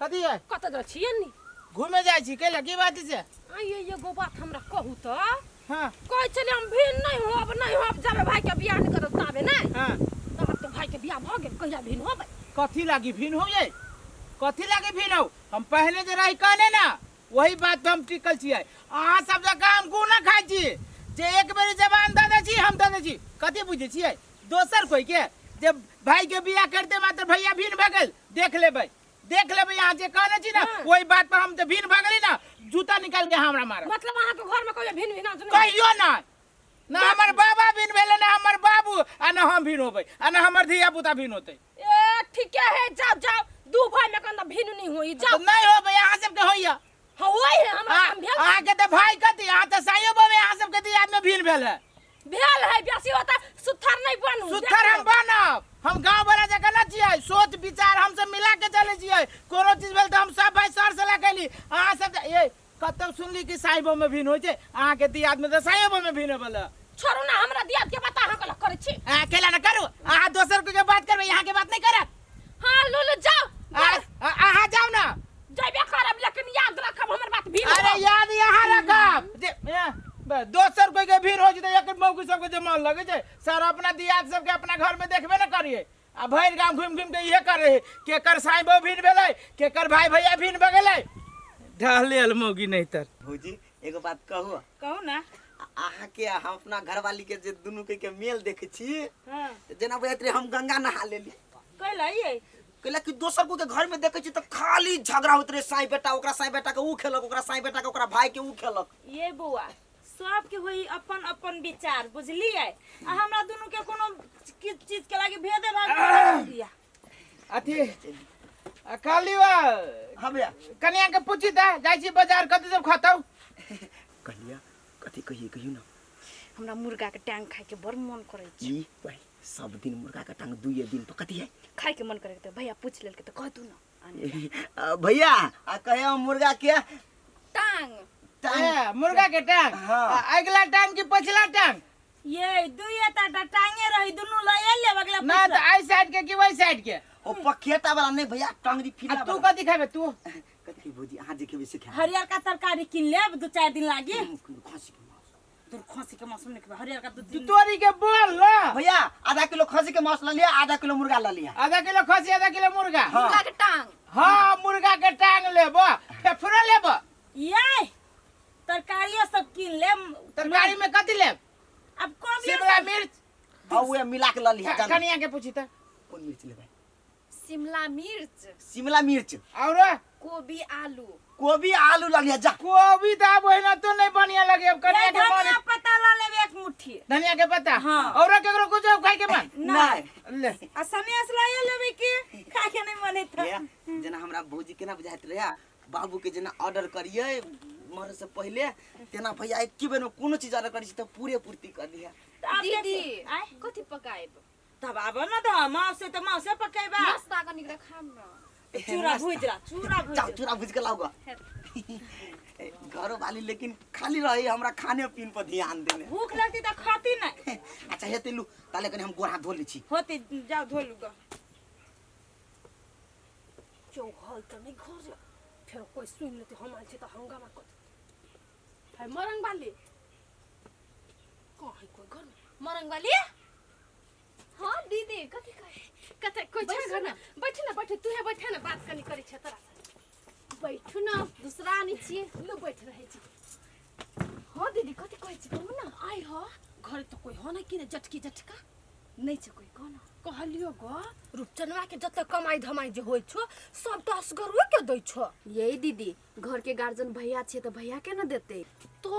कथी है? कतऽ जाइ छियै नी? घूमे जाइ छी। कैला, की बात छै? आइए एगो बात हमरा कहू तऽ। हाँ। कहै छलियै हम भिन नहि होब, नहि होब, जाबे भाई के बियाह नहि करब ताबे नहि। हाँ। तऽ आब तऽ भाई के बियाह भऽ गेल, कहिया भिन होबै? कथी लागी भिन हो जाए? कथी लागी भिन हो? हम पहले जे रही कहने ना, वही बात पे हम टिकल छियै। अहाँ सब जकाँ हम गुना खाइ छी जे एक बेर जबान दऽ दै छी, हम दऽ दै छी। कथी बुझै छियै? दोसर कोई के जे भाई के बियाह करते मात्र भैया भिन भऽ गेल। देख लेबै, देख लेबै। अहाँ जे कहने छी ना, वही बात पर हम जे भिन भऽ गेली ना, जूता निकाल के हमरा मारब। मतलब अहाँके घर में कहियो भिन भिना नहि? कहियो ना, ना हमर बाबा भिन भेलै, ना हमर बाबू, आ ना हम भिन होबै, आ ना हमर धिया पुता भिन होतै। ए ठीके है, जाओ जाओ, दू भाई में कन्दा भिन नहीं होई, जाओ। तो नहीं होबै, अहाँ सबके होइया। हाँ, वही है, हमरा आ- काम भेल। अहाँके तऽ भाई कथी, अहाँ तऽ साइयो बाबे, अहाँ सबके दियाद में भिन भेल है। भेल है, बेसी होता सुथर नहीं बनू। सुथर हम बनब। हम गांव वाला जगह ना छियै, सोच विचार हम सब मिला के चले छियै। कोनो चीज भेल तऽ हम सब भाई सर सलाह कैली। अहाँ सब ए कतौ सुनली कि साइबो में भिन होइ छै? अहाँके दियाद में तऽ साइबो में भिन होबल। छोड़ू ना हमरा दियाद के बात, अहाँ कला करै छी। अहाँ अकेला ना करू, अहाँ दोसर के बात करबै, यहाँ के बात नहीं करत। हाँ लुलु जाओ। अहाँ जाओ ना। जइबे करब, लेकिन याद रखब हमर बात भी। अरे याद यहाँ रखब जे दोसर कोई के भीड़ हो जेतै, एक मौकी सबके जे मन लगै छै सर अपना दियाद सबके अपना घर में देखबे न करिए, आ भरि गाम घुमि घुमि के इहे करे है, केकर साइबो भीड़ भेलै, केकर भाई भैया भीड़ भऽ गेलै। ढहलेल मौगी नहीं तर। भौजी, एगो बात कहू? कहू ना। अहाँके आ हम अपना घरवाली के जे दुनू के के मेल देखै छी, हाँ, तऽ जेना बुझाइत रहै हम गंगा नहा लेली। कैला ये? कैला कि दोसर को के घर में देखै छी तऽ खाली झगड़ा होइत रहै, साई बेटा ओकरा साई बेटा के ऊ खेलक, ओकरा साई बेटा के ओकरा भाई के ऊ खेलक। ये बौआ, सबके होई अपन अपन विचार, बुझलियै? आ हमरा दुनू के कोनो चीज के लागी भेदे भाव नहीं या। अथी आ कहली वा। हाँ भैया। कनिया के पूछी तऽ जाइ छी बाजार, कथी सब खतौ? कहलिया कथी कहिए, कहियो ना। हमरा मुर्गा के टांग खाय के बड़ मन करै छै। ई भाई सब दिन मुर्गा के टांग दुइये दिन पर कथी है? खाय के मन करे तऽ भैया पूछ लेलकै तऽ कह दू ना। भैया, आ कहे हम मुर्गा के टांग। टांग। ए, मुर्गा के टांग। हाँ। आ, अगला टांग की पछिला टांग? ये दुइये टा टांगे रही, दुनू लए लेब अगला ना पिछला। तऽ एहि साइड के कि ओहि साइड के? ओ पखेटा वाला नहीं भैया, टांगरी फिरा आ तू वाला। कथी खेबे तू? कथी भौजी, अहाँ जे खेबै से खायब। हरियर का तरकारी किन लेब दू चारि दिन लागी। खसी के मांस। दूर, खसी के मांस नहीं खेबै, हरियर का दू तू दिन। तोरी के बोल ना। भैया, आधा किलो खसी के मांस ल लिया, आधा किलो मुर्गा ल लिया। आधा किलो खसी, आधा किलो मुर्गा। हाँ। मुर्गा के टांग। हाँ, मुर्गा के टांग लेब, फेफड़ो लेब। ये तरकारियो सब किन लेब। तरकारी में कथी लेब? अब कोबी। शिमला मिर्च। हाँ, उहे मिला के ल लिया। जाना। कनिया के पूछी त। कोन मिर्च लेबै? शिमला मिर्च। शिमला मिर्च। और कोबी आलू। कोबी आलू ल लिया जा। कोबी तो अब ओहिना तो नहीं बढ़िया लगे अब कनिया ये के मन। धनिया पत्ता ल लेब एक मुट्ठी। धनिया के पत्ता। हाँ। और केकरो कुछ खाए के मन? नहीं। ले। आ सनेस लाए लेबै की खाए के नहीं मन है। भैया, जेना हमरा भौजी केना बुझाइत रहै, बाबू के जेना ऑर्डर करिए मरे से पहले, तेना भैया एक बेर में कोनो चीज ऑर्डर करै छी तऽ पूरे पूर्ति कर दिया। दीदी, आय। कथी पकाएब? तब आब न तऽ माउसे तऽ माउसे पकेबा। नाश्ता कनी खाम न। चूड़ा भुज रा, चूड़ा भुज। जाओ, चूड़ा भुज के लाओ गा। घरो वाली लेकिन खाली रही हमरा खाने पीन पर ध्यान देने। भूख लगती तऽ खाती नहीं। अच्छा हेतै लू, ताले कनी हम गोड़ हाथ धो लै छी। होती, जाओ धो लू गा। क्यों हल तऽ नहीं घर, फेर कोई सुन लेते हम आयल छी तऽ हंगामा कर देतै। है मरंग वाली कहाँ है कोई घर में? मरंग वाली। हाँ दीदी, कथी कहे? कते कोई छै बैसू घर में? बैठ ना, बैठ तू है, बैठ ना, बात कनी करै छै तोरा से। बैठू ना, दूसरा आनी छी। लो बैठ रहै छी। हाँ दीदी, कथी कहै छी कहू ना। आइ ह घर तऽ कोई हो नहीं कि ने जटकी जटका? नहीं छै कोई, कह ना। कहलियो गो, रूपचनवा के जते कमाई धमाई जे होइ छो सब तऽ असगरुए के दै छो। यही दीदी, घर के गार्जियन भैया छै तऽ भैया के न देतै। तो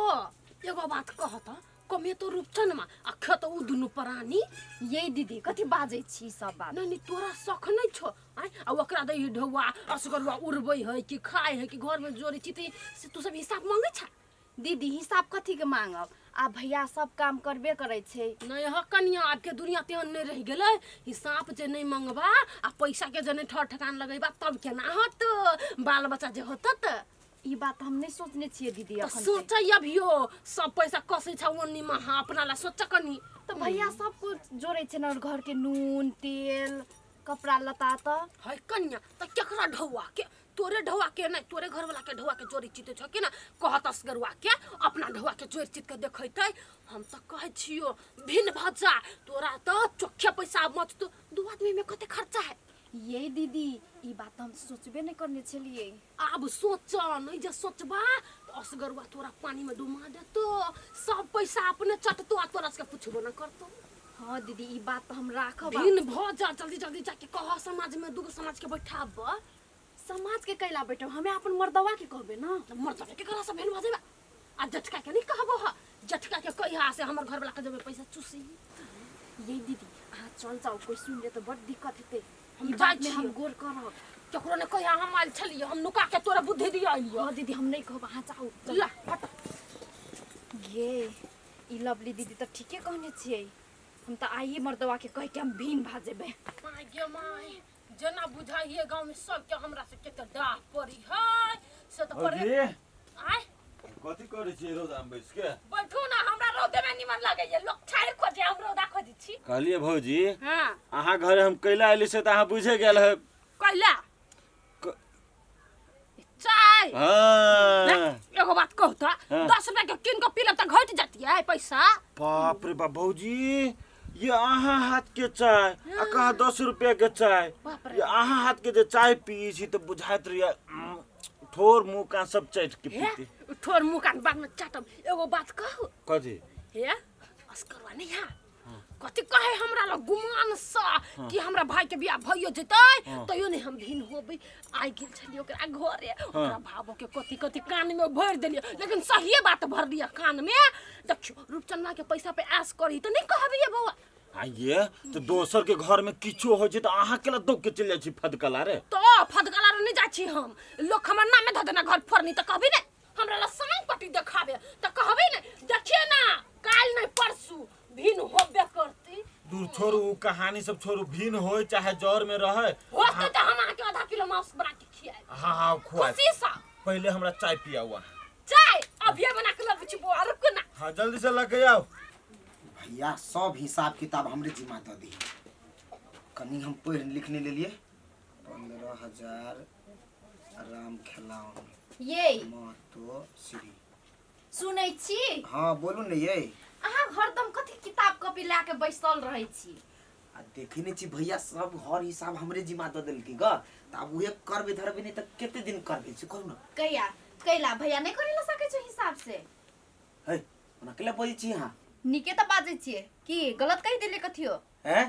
एगो बात कहत, कमे तो रूपचनमा आ खेत उ दुनू प्राणी। ये दीदी, कथी बाजै छी सब बात? नहीं नहीं, तोरा शख नहीं छो आय? आ ओकरा दै ढौआ असगरुआ उड़बै है कि खाय है कि घर में जोड़ै छी ते से तू सब हिसाब मांगै छ? दीदी, हिसाब कथी के मांगब? आ भैया सब काम करबे करै छै। नहीं ह कनिया, आब के दुनिया तेहन नहीं रह गेलै, हिसाब जे नहीं मंगबा आ पैसा के जे नहीं ठर ठेकान लगैबा तब केना होत बाल बच्चा जे होत त? ई बात हम नहीं सोचने छियै दीदी। तऽ अखन सोचै अभियो सब पैसा कसै छ ओन्नी में, हाँ, अपना ला सोच कनी। तऽ भैया सब कुछ जोड़ै छै ने, घर के नून तेल कपड़ा लत्ता तऽ। है कनिया, तऽ केकरा ढौआ के तोरे ढौआ के नहीं तोरे घर वाला के ढौआ के जोड़ी चिते छ कि ना कहत असगरुआ के अपना ढौआ के जोड़ चित के देखैतै। हम तऽ कहै छियो भिन्न भऽ जा, तोरा तऽ चोखे पैसा मत तो दू आदमी में कते खर्चा है। ये दीदी ई बात तऽ हम सोचबे नहि करने छलियै। आब सोच नहीं जे सोचबा तऽ असगरुआ तोरा पानी में डुमा देतो, सब पैसा अपने चटतो आ तोरा सबके पुछबो न करतो। हाँ दीदी ई बात तऽ हम राखब। भिन्न भऽ जा, जल्दी जल्दी जाके कह समाज में दूगो समाज के बैठाब। समाज के कैला बैठब, हमें अपन मर्दवा के कहबे ना। तऽ मर्दवा के करा से भिन्न भऽ जेबा आ जटका के नहीं कहबो ह, जटका के कहिया से हमर घर वाला के जबे पैसा चूसी। ये दीदी अहाँ चल जाओ, कोई सुन ले तो बड़ दिक्कत हेतै। हम ई जाइ बात में हम छियै। गौर करब। केकरो ने कहिया हम आयल छलियै, हम नुका के तोरा बुद्धि दिया अलियो। हाँ दीदी हम नहीं कहब, अहाँ जाओ। ला हट। ये ई लवली दीदी तऽ ठीके कहने छियै, हम तऽ आइए मर्दवा के कह के हम भीन भा जेबै। My गे my, जेना बुझाइए गाँव में सबके हमरा से कते डाह पड़ी है से तऽ पड़े। भौजी आय कथी करै छियै रौदामे बैस के? बैठू ना, हमरा रौदे में निमन लगैया, लोक ठाढ़ खोजे हम रौदा खोजै छी। कहलियै भौजी हाँ अहाँ घरे हम कैला एली से तऽ अहाँ बुझे गेल है। कैला क- चाय? हाँ एगो बात कहू तऽ हाँ। 10 रुपया के कीन के पी लेब तऽ घटि जाती है पैसा। बाप रे बाप भौजी ये अहाँ हाथ के चाय आ कहाँ 10 रुपया के चाय। बाप रे। ये अहाँ हाथ के जे चाय पियै छी तऽ बुझाइत रहैया ठोर मुँह कान सब चाटि के हे पीते। ठोर मुँह कान बाद में चाटब। एगो बात कहू? कथी? हे असकरवा नहीं है कथी कहे हमरा लग गुमान सा कि हमरा भाई के बियाह भइयो जेतै तैयो नहीं हम भिन्न होबै। आइ गेल छलियै ओकरा घरे, ओकरा भावो के कथी कथी कान में भरि देलियै, लेकिन सहिए बात भरलियै कान में। देखियो रूपचन्ना के पैसा पे ऐश करी तऽ नहीं कहबियै बौआ। आ ये तो दोसर के घर में किछो होइ छै तऽ अहाँ केला दौग के चलि जाइ छी फदकला रे? तो फदकला रे नहीं जाइ छी हम, लोक हमर नामे धऽ देना घर फोड़नी तऽ कहबी ने हमरा ला साइन पट्टी देखाबे तऽ कहबी ने देखिए ना काल्हि नहीं परसू भिन्न होबे करती। दूर छोड़ू उ कहानी सब छोड़ू, भिन्न होय चाहे जर में रहे होते तऽ हम अहाँके आधा किलो मांस बना के खियाएब। हाँ हाँ खुआ। खुशी सँ। पहले हमरा चाय पियाऊ अहाँ। चाय अभिये बना के लबै छी बौआ, रुकू ना। हाँ जल्दी से लऽ के आउ। भैया सब हिसाब किताब हमरे जिम्मा दऽ दी, कनी हम पढ़ि लिख नहि लेलियै। 15,000 राम खेलाउन ये महतो श्री। सुनै छी? हाँ बोलू ने। ये अहाँ हरदम कथी किताब कॉपी लए के बैसल रहै छी? आ देखै नहि छी भैया सब हर हिसाब हमरे जिम्मा दऽ देलकै ग, तऽ आब उहे करबै धरबै नहि तऽ कते दिन करबै से कहू ने। कहिया कैला भैया नहि करै लए सकै छौ हिसाब से? है ओना कैला बजै छी अहाँ? नीके तऽ बाजै छियै, की गलत कहि देलियै कथियो? हैं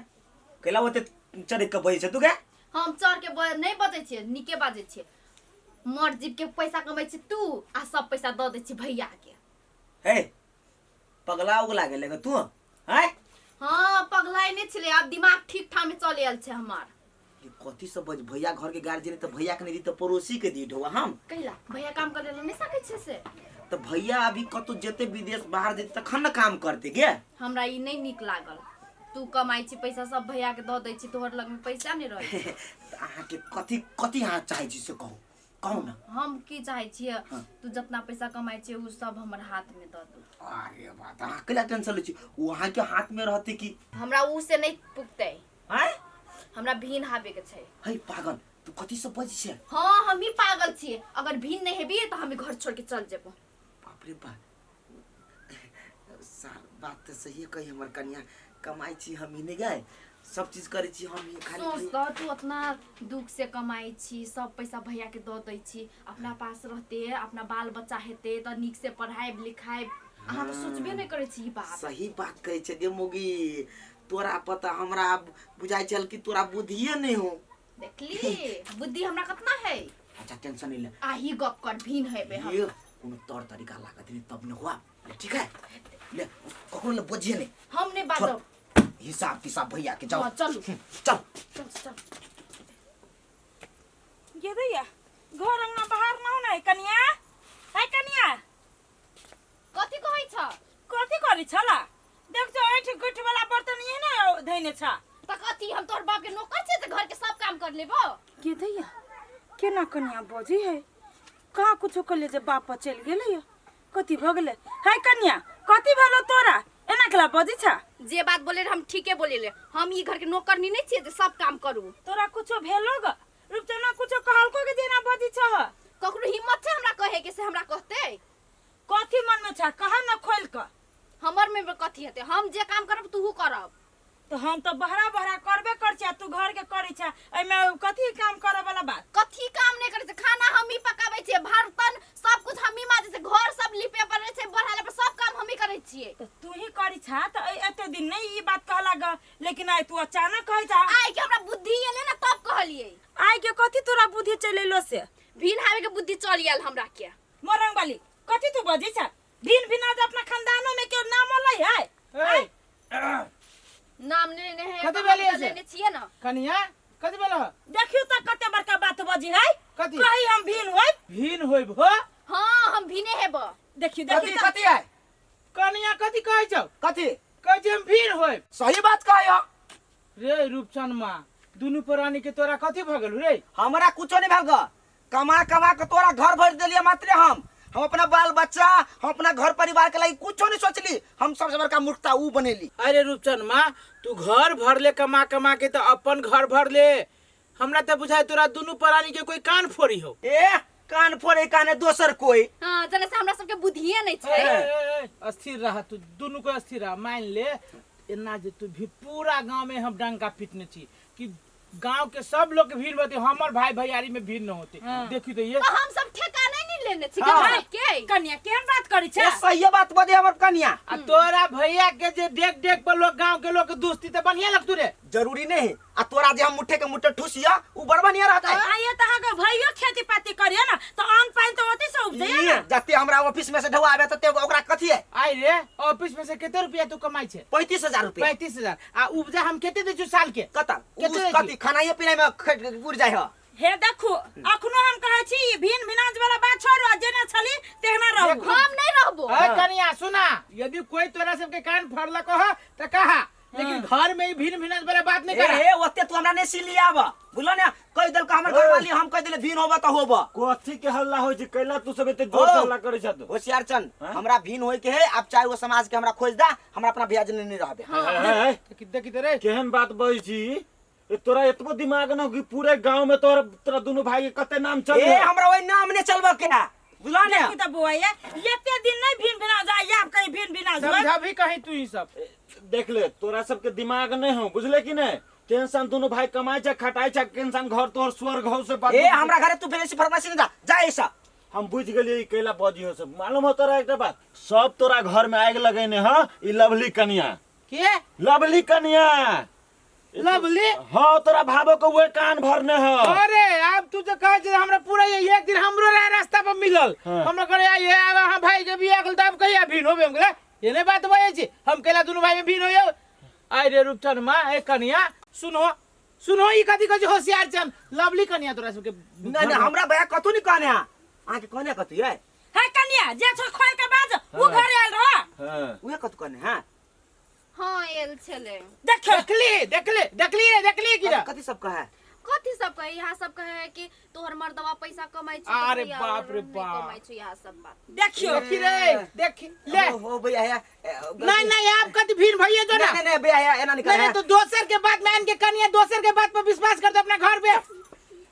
कैला ओते चढ़ि कऽ बजै छै तू गे? हम चढ़ के नहि बजै छियै, नीके बाजै छियै। मर जीव के पैसा कमै छी तू आ सब पैसा दऽ दै छी भैया के। हे पगला उगला गेलै ग तू? हैं हाँ पगलाइ नहि छलै, आब दिमाग ठीक ठाम में चल आयल छै हमार। ये कथी सब बज, भैया घर के गार्जियन तऽ भैया के नहि दी तऽ पड़ोसी के दी ढौआ हम। कैला भैया काम करे ला नहि सकै छै से? तऽ भैया अभी कतौ जेतै विदेश बाहर जेतै तखन ने काम करतै गे। हमरा ई नहि नीक लागल, तू कमाइ छी पैसा सब भैया के दऽ दै छी, तोहर लग में पैसा नहि रहै छै। तऽ अहाँके कथी कथी अहाँ चाहै छी से कहू, कहू ने। हम की चाहै छियै, तू जतना पैसा कमाइ छियै ओ सब हमर हाथ में दऽ दू। अरे बात अहाँ कैला टेंशन लै छी, ओ अहाँके हाथ में रहतै कि? हमरा ऊ से नहि पुगतै। आँय? हमरा भीन हाबे के छै। है पागल तू कथी सब बजै छै? हाँ हम ही पागल छियै, अगर भीन नहि हेबी तऽ हम घर छोड़ के चल जेबो। बाप रे बाप सार बात तऽ सहिए कही, हमर कनिया कमाइ छी हम ही नहि गए, सब चीज करै छी हम ही खाली। सोच तऽ तू उतना दुख से कमाइ छी, सब पैसा भैया के दऽ दै छी, अपना पास रहते अपना बाल बच्चा हेतै तऽ नीक से पढ़ाइब लिखाइब, अहाँ तऽ सोचबे नहि करै छी ई बात। सही बात कहै छै गे मोगी, तोरा पता हमरा बुझाइ छल कि तोरा बुद्धिए नहि हो। देखली बुद्धि हमरा कतना है। अच्छा टेंशन नहीं ले, आही गप कर भीन हेबे हम। ये कोनो तौर तरीका लागत नहीं तब न हुआ। ले ठीक है, ले ककरो ले बजिए नहीं। हम नहीं बाजब। हिसाब किताब भैया के जाओ। हाँ, चलू। चल चल चल। गे भैया घर अंगना बाहर ना होना है कनिया, है कनिया कथी कहै छ? कथी करै छला? देख जो ऐठ गुठ वाला बर्तन ये ने धैने छ। त कथी हम तोहर बाप के नौकर छियै जे घर के सब काम कर लेबो? गे दैया केना कनिया बजै है, कहाँ कुछो कहले जे बाप चलि गेलै, कथी भऽ गेलै? है कनिया कथी भेलो तोरा, एना केला बजै छ? जे बात बोले रहे हम ठीके बोले ले, हम ई घर के नौकरनी नहीं छियै जे सब काम करू। तोरा कुछो भेलो ग रूपचना? कुछो कहलको के जेना बजै छ? से हमरा कहते। कथी मन में छा कहा न खोल के। हमर में कथी हेतै, हम जे काम करब तूहू करब। तो हम तो बहरा बहरा करबे कर छी, तू घर के करै छा, एमे कथी काम करे वाला बात? कथी काम नहीं करै छै, खाना हमही पकाबै छियै, बर्तन सब कुछ हमही माजै छियै, घर सब लिपे पड़ै छै, बढ़ाले पर सब काम हमही करै छियै। तो तू ही करी छा तो एते दिन नहीं ई बात कहला ग, लेकिन आइ तू अचानक कहै छा। आइ के हमरा बुद्धि एलै ना तब कहलियै। आइ के कथी तोरा बुद्धि चल एलो से? भिन हावे के बुद्धि चल गेल हमरा के। मोरंग वाली कथी तू बजै छा? भिन भिना जे अपना खानदानो में केओ नाम लै है? ए, नाम ने लेने है, कथी हम भेलै तऽ से? लेने छियै ना। कनिया कथी भेल? देखियो त कते बड़का बात बजी है। कथी? कही हम भिन होइब? भिन होइब हो? हाँ हम भिने हेब। देखियो कथी देखियो त। कथी है? कनिया कथी कहै छौ? कथी कहै छै हम भिन होइब। सही बात कहै हो। रे रूपचन माँ, दुनू प्राणी के तोरा कथी भऽ गेल रे? हमरा कुछो नहीं भेल ग, कमा कमा के तोरा घर भर देलिए मात्र। हम अपना बाल बच्चा, हम अपना घर परिवार के लागि कुछो नहीं सोचली, हम सबसे बड़का मूर्खता ऊ बनेली। अरे रूपचन माँ, तू घर भर ले कमा कमा के तो अपन घर भर ले, हमरा तो बुझाय तोरा दुनू प्राणी के कोई कान फोड़ी हो। ए कान फोड़े काने दोसर कोई। हाँ जना से हमरा सबके बुद्धिए नहीं छै। ए, ए, ए, अस्थिर रह तू, दुनू को अस्थिर रह। मान ले एना जे तू भी पूरा गांव में हम डंका पीटने छी कि गांव के सब लोग के भीड़ होते, हमर भाई भैयारी में भीड़ न होते। देखी तो ये तो हम सब ठेका नहीं नी लेने छी हाँ। गाँव के। कनिया केहन बात करै छे? ए सही बात बजे हमर कनिया। आ तोरा भैया के जे देख देख पर लोग गांव के लोग के दोस्ती तो बढ़िया लगतू रे। जरूरी नहीं आ तोरा जे हम मुठे के मुठे ठुसिया उ बड़ बढ़िया रहता है। आइए त अहाँ के भैयो खेती पाती करिए ना तो अन्न पानि तो ओतै से उपजैए ना। जते हमरा ऑफिस में से ढौआ आबे तते ओकरा कथी है? आई रे ऑफिस में से कितने रुपया तू कमाई छे? 35,000 रुपया। 35,000। आ उपजा हम कते दै छु साल के? कता? कते दै कथी छी? खानाइए पीनाइ में उड़ जाय ह। हे देखू अखनो हम कहै छी ई भिन भिनाज वाला बात छोड़ू आ जेना छली तेहना रहू। देखू। हम नहीं रहबो। अरे कनिया सुना, यदि कोई तोरा सबके कान फड़लक हो त कहा, लेकिन घर में ई भिन भिनाज वाला बात नहीं करा। ए ओते तू हमरा नहीं सिलियाब, बुझलो ने? कह देलक हमर घर वाली, हम कह देले भिन होब त होब। कथी के हल्ला होय छै कैला तू सब एते जोर से ओ। हल्ला करै छ तू? होशियार चंद, हाँ? हमरा भिन होय के है, आप चाहे वो समाज के हमरा खोज दा, हमरा अपना भैया जने नहीं रहबे। ए, ए, देखी देखी त रे केहन बात बजै छी ए, तोरा एतबो दिमाग न हो कि पूरे गांव में तोरा तोरा दुनू भाई के कते नाम चल ए हमरा ओइ नाम ने चलबे के है, बुझलो ने? देखी त बौआ ये एते दिन नहीं भिन भिना जा, आब कहीं भिन भिना जा। समझा भी कहीं तू ही सब। देख ले तोरा सबके दिमाग नहीं हो, बुझले कि नहीं? टेंशन दोनों भाई कमाई छै खटाई छै, टेंशन घर तोहर स्वर्ग हो से बात। ए हमरा घरे तू बेसी फरमाइश नहीं दा, जा ऐसा। हम बुझ गेलिए ई कैला बजी हो सब। मालूम हो तोरा एकटा बात, सब तोरा घर में आग लगेने ह ई लवली कनिया। के लवली कनिया? लवली? हाँ तोरा भाबो के उहे कान भरने ह। अरे अब तू जो कहे छे हमरा पूरा ये एक दिन हमरो रहे रास्ता पर मिलल। हाँ। हमरा करे ये आब हम भाई के बियाह गेल तब कहिया भिन होबे? हम कहले ये नहीं बात बजे छी, हम कैला दुनू भाई में भिन होयो। आइ रे रूपचन माँ, ए कनिया सुनो सुनो, ई कथी कहै छै होशियार चंद लवली कनिया तोरा सबके? नहीं नहीं हमरा भैया कथू नहीं कहने है, अहाँ के कहने कथू है? हे कनिया जे छो खोल के बाज, उ घर आयल रह। हाँ। उहे कथू कहने है? हाँ एल छले। देखियो देखली देखली देखली रे देखली की रे कथी सब कहे? कथी सब कहे? यहाँ सब कहे कि तोहर मर्दवा पैसा कमाई छै, अरे बाप रे बाप। कमाई छै यहाँ सब बात। देखियो देखी रे देखी ले। हो भैया है नहीं नहीं आप कथी भीड़ भैया जो ना। नहीं नहीं भैया है एना नहीं नहीं करे। नहीं तो दोसर के बात मान के कनिया दोसर के बात पर विश्वास कर दो अपना घर पे।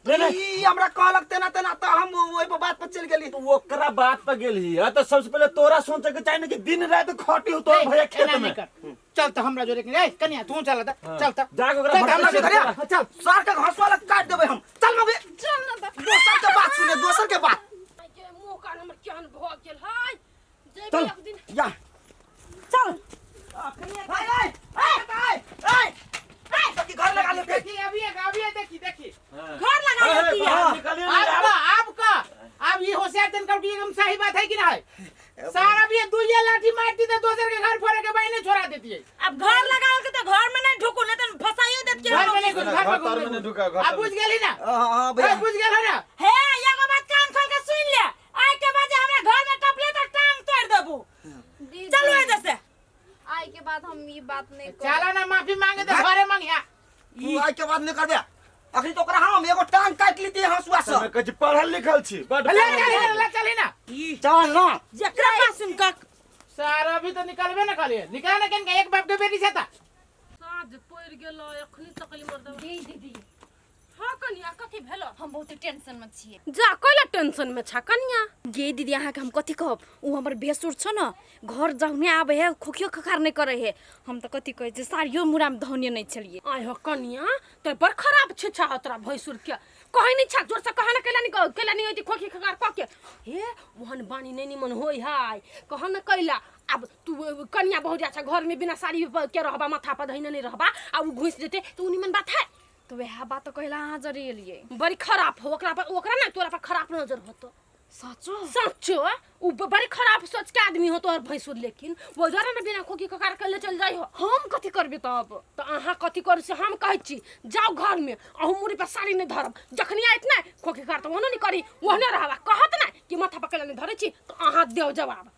नहीं नहीं ई हमरा कहलक तेना तेना त हम ओइ पर बात पर चल गेली। तू ओकरा बात पर गेलही ह त सबसे पहले तोरा सोचे के चाही ने कि दिन रात खटी हो तोर भैया खेत एना में। नहीं कर, चल त हमरा जोरे के ए कनिया तू चल त, चल त जाके ओकरा चल त भटका हमरा दे। जोरे, हाँ, चल सर के हंसुआ लग काट देबै हम। चल मगे चल ना त। दोसर के बात सुने, दोसर के बात। के मुंह कान हमर केहन भ गेल है जेबे चल एक दिन। या चल आय आय आय आय आय सबकी घर लगा ले। देखी अभी अभी देखी देखी घर लगा लेती है। बाहर निकलिए ना यार। आपका आपका अब ये होशियार जन कर एकदम सही बात है कि ना है? सारा भी दुइया लाठी मारती तो दोसर के घर फोड़े के बाई छोड़ा देती है। अब घर लगा के तो घर में नहीं ढुकू, नहीं तो फसाइयो देत के घर में नहीं घुस, घर घर तर में में नहीं घुस। ढुका, घर अब तर बुझ गेली ना? हां हां भैया अब बुझ गेल ना? हे एगो बात कान खोल के सुन ले, आइ के बाद हमरा घर में टपले तो टांग तोड़ देबू। दीदी, चलो एजे से। आइ के बाद हम ई बात नहीं करब। चला ना माफी मांगे तो घरे मांगिया। तू आइ के बाद नहीं करबे, अखनी तो ओकरा हम एगो टांग काट लीती हंसुआ से। हमें कहै छी पढ़ल लिखल छी, बड ले चली ले चली ना। चल ना जेकरा पास सुन के सारा भी तो निकलबे ना खाली निकल ना केन के एक बाप के बेटी छता। साँझ पड़ि गेल अखनी तकली मर्दवा। दी दीदी हाँ कनिया कथी कथी भेलो? हम बहुत टेंशन में छियै। जा कैला टेंशन में छा कनिया? गे दीदी, अहाँके हम कथी कहब, ओ हमर भेसुर छ न, घर जखने आबै है खोखियो खखार नहि करै है। हम तऽ कथी कहै छै, साड़ियो मुड़ामे धौने नहि छलियै। आय हो कनिया, तो बड़ खराब छै छा तोरा भैंसुर के। कहै नहीं छा जोर से कहा ना कैला नहीं कैला नहीं होती खोखी खखार क के। हे ओहन बानी नहीं निमन होई है, कह न कैला। अब तू कनिया बहुत जा घर में बिना साड़ी के रहबा, माथा पर धइने नहीं रहबा, आ उ घुस जेते तो उ निमन बात है। तऽ वएह बात तऽ कहला अहाँ जरे एलियै। बड़ी खराब हो ओकरा पर, ओकरा ना तोरा पर खराब नजर होतो। सचो? सचो, उ बड़ी खराब सोच के आदमी हो तोहर भैंसुर, लेकिन वो जरा ना बिना खोखी खखार के ले चल जाइ हो। हम कथी करबै तब? तो अहाँ कथी करू से हम कहै छी, जाउ घर में, अहूँ मुड़ी पर साड़ी नहीं धरब, जखनी आयत ना खोखी खखार तो ओहनो नहीं करी, ओहने रहबा। कहत ना कि माथा पर कैला नहीं धरै छी, तो अहाँ देव जवाब।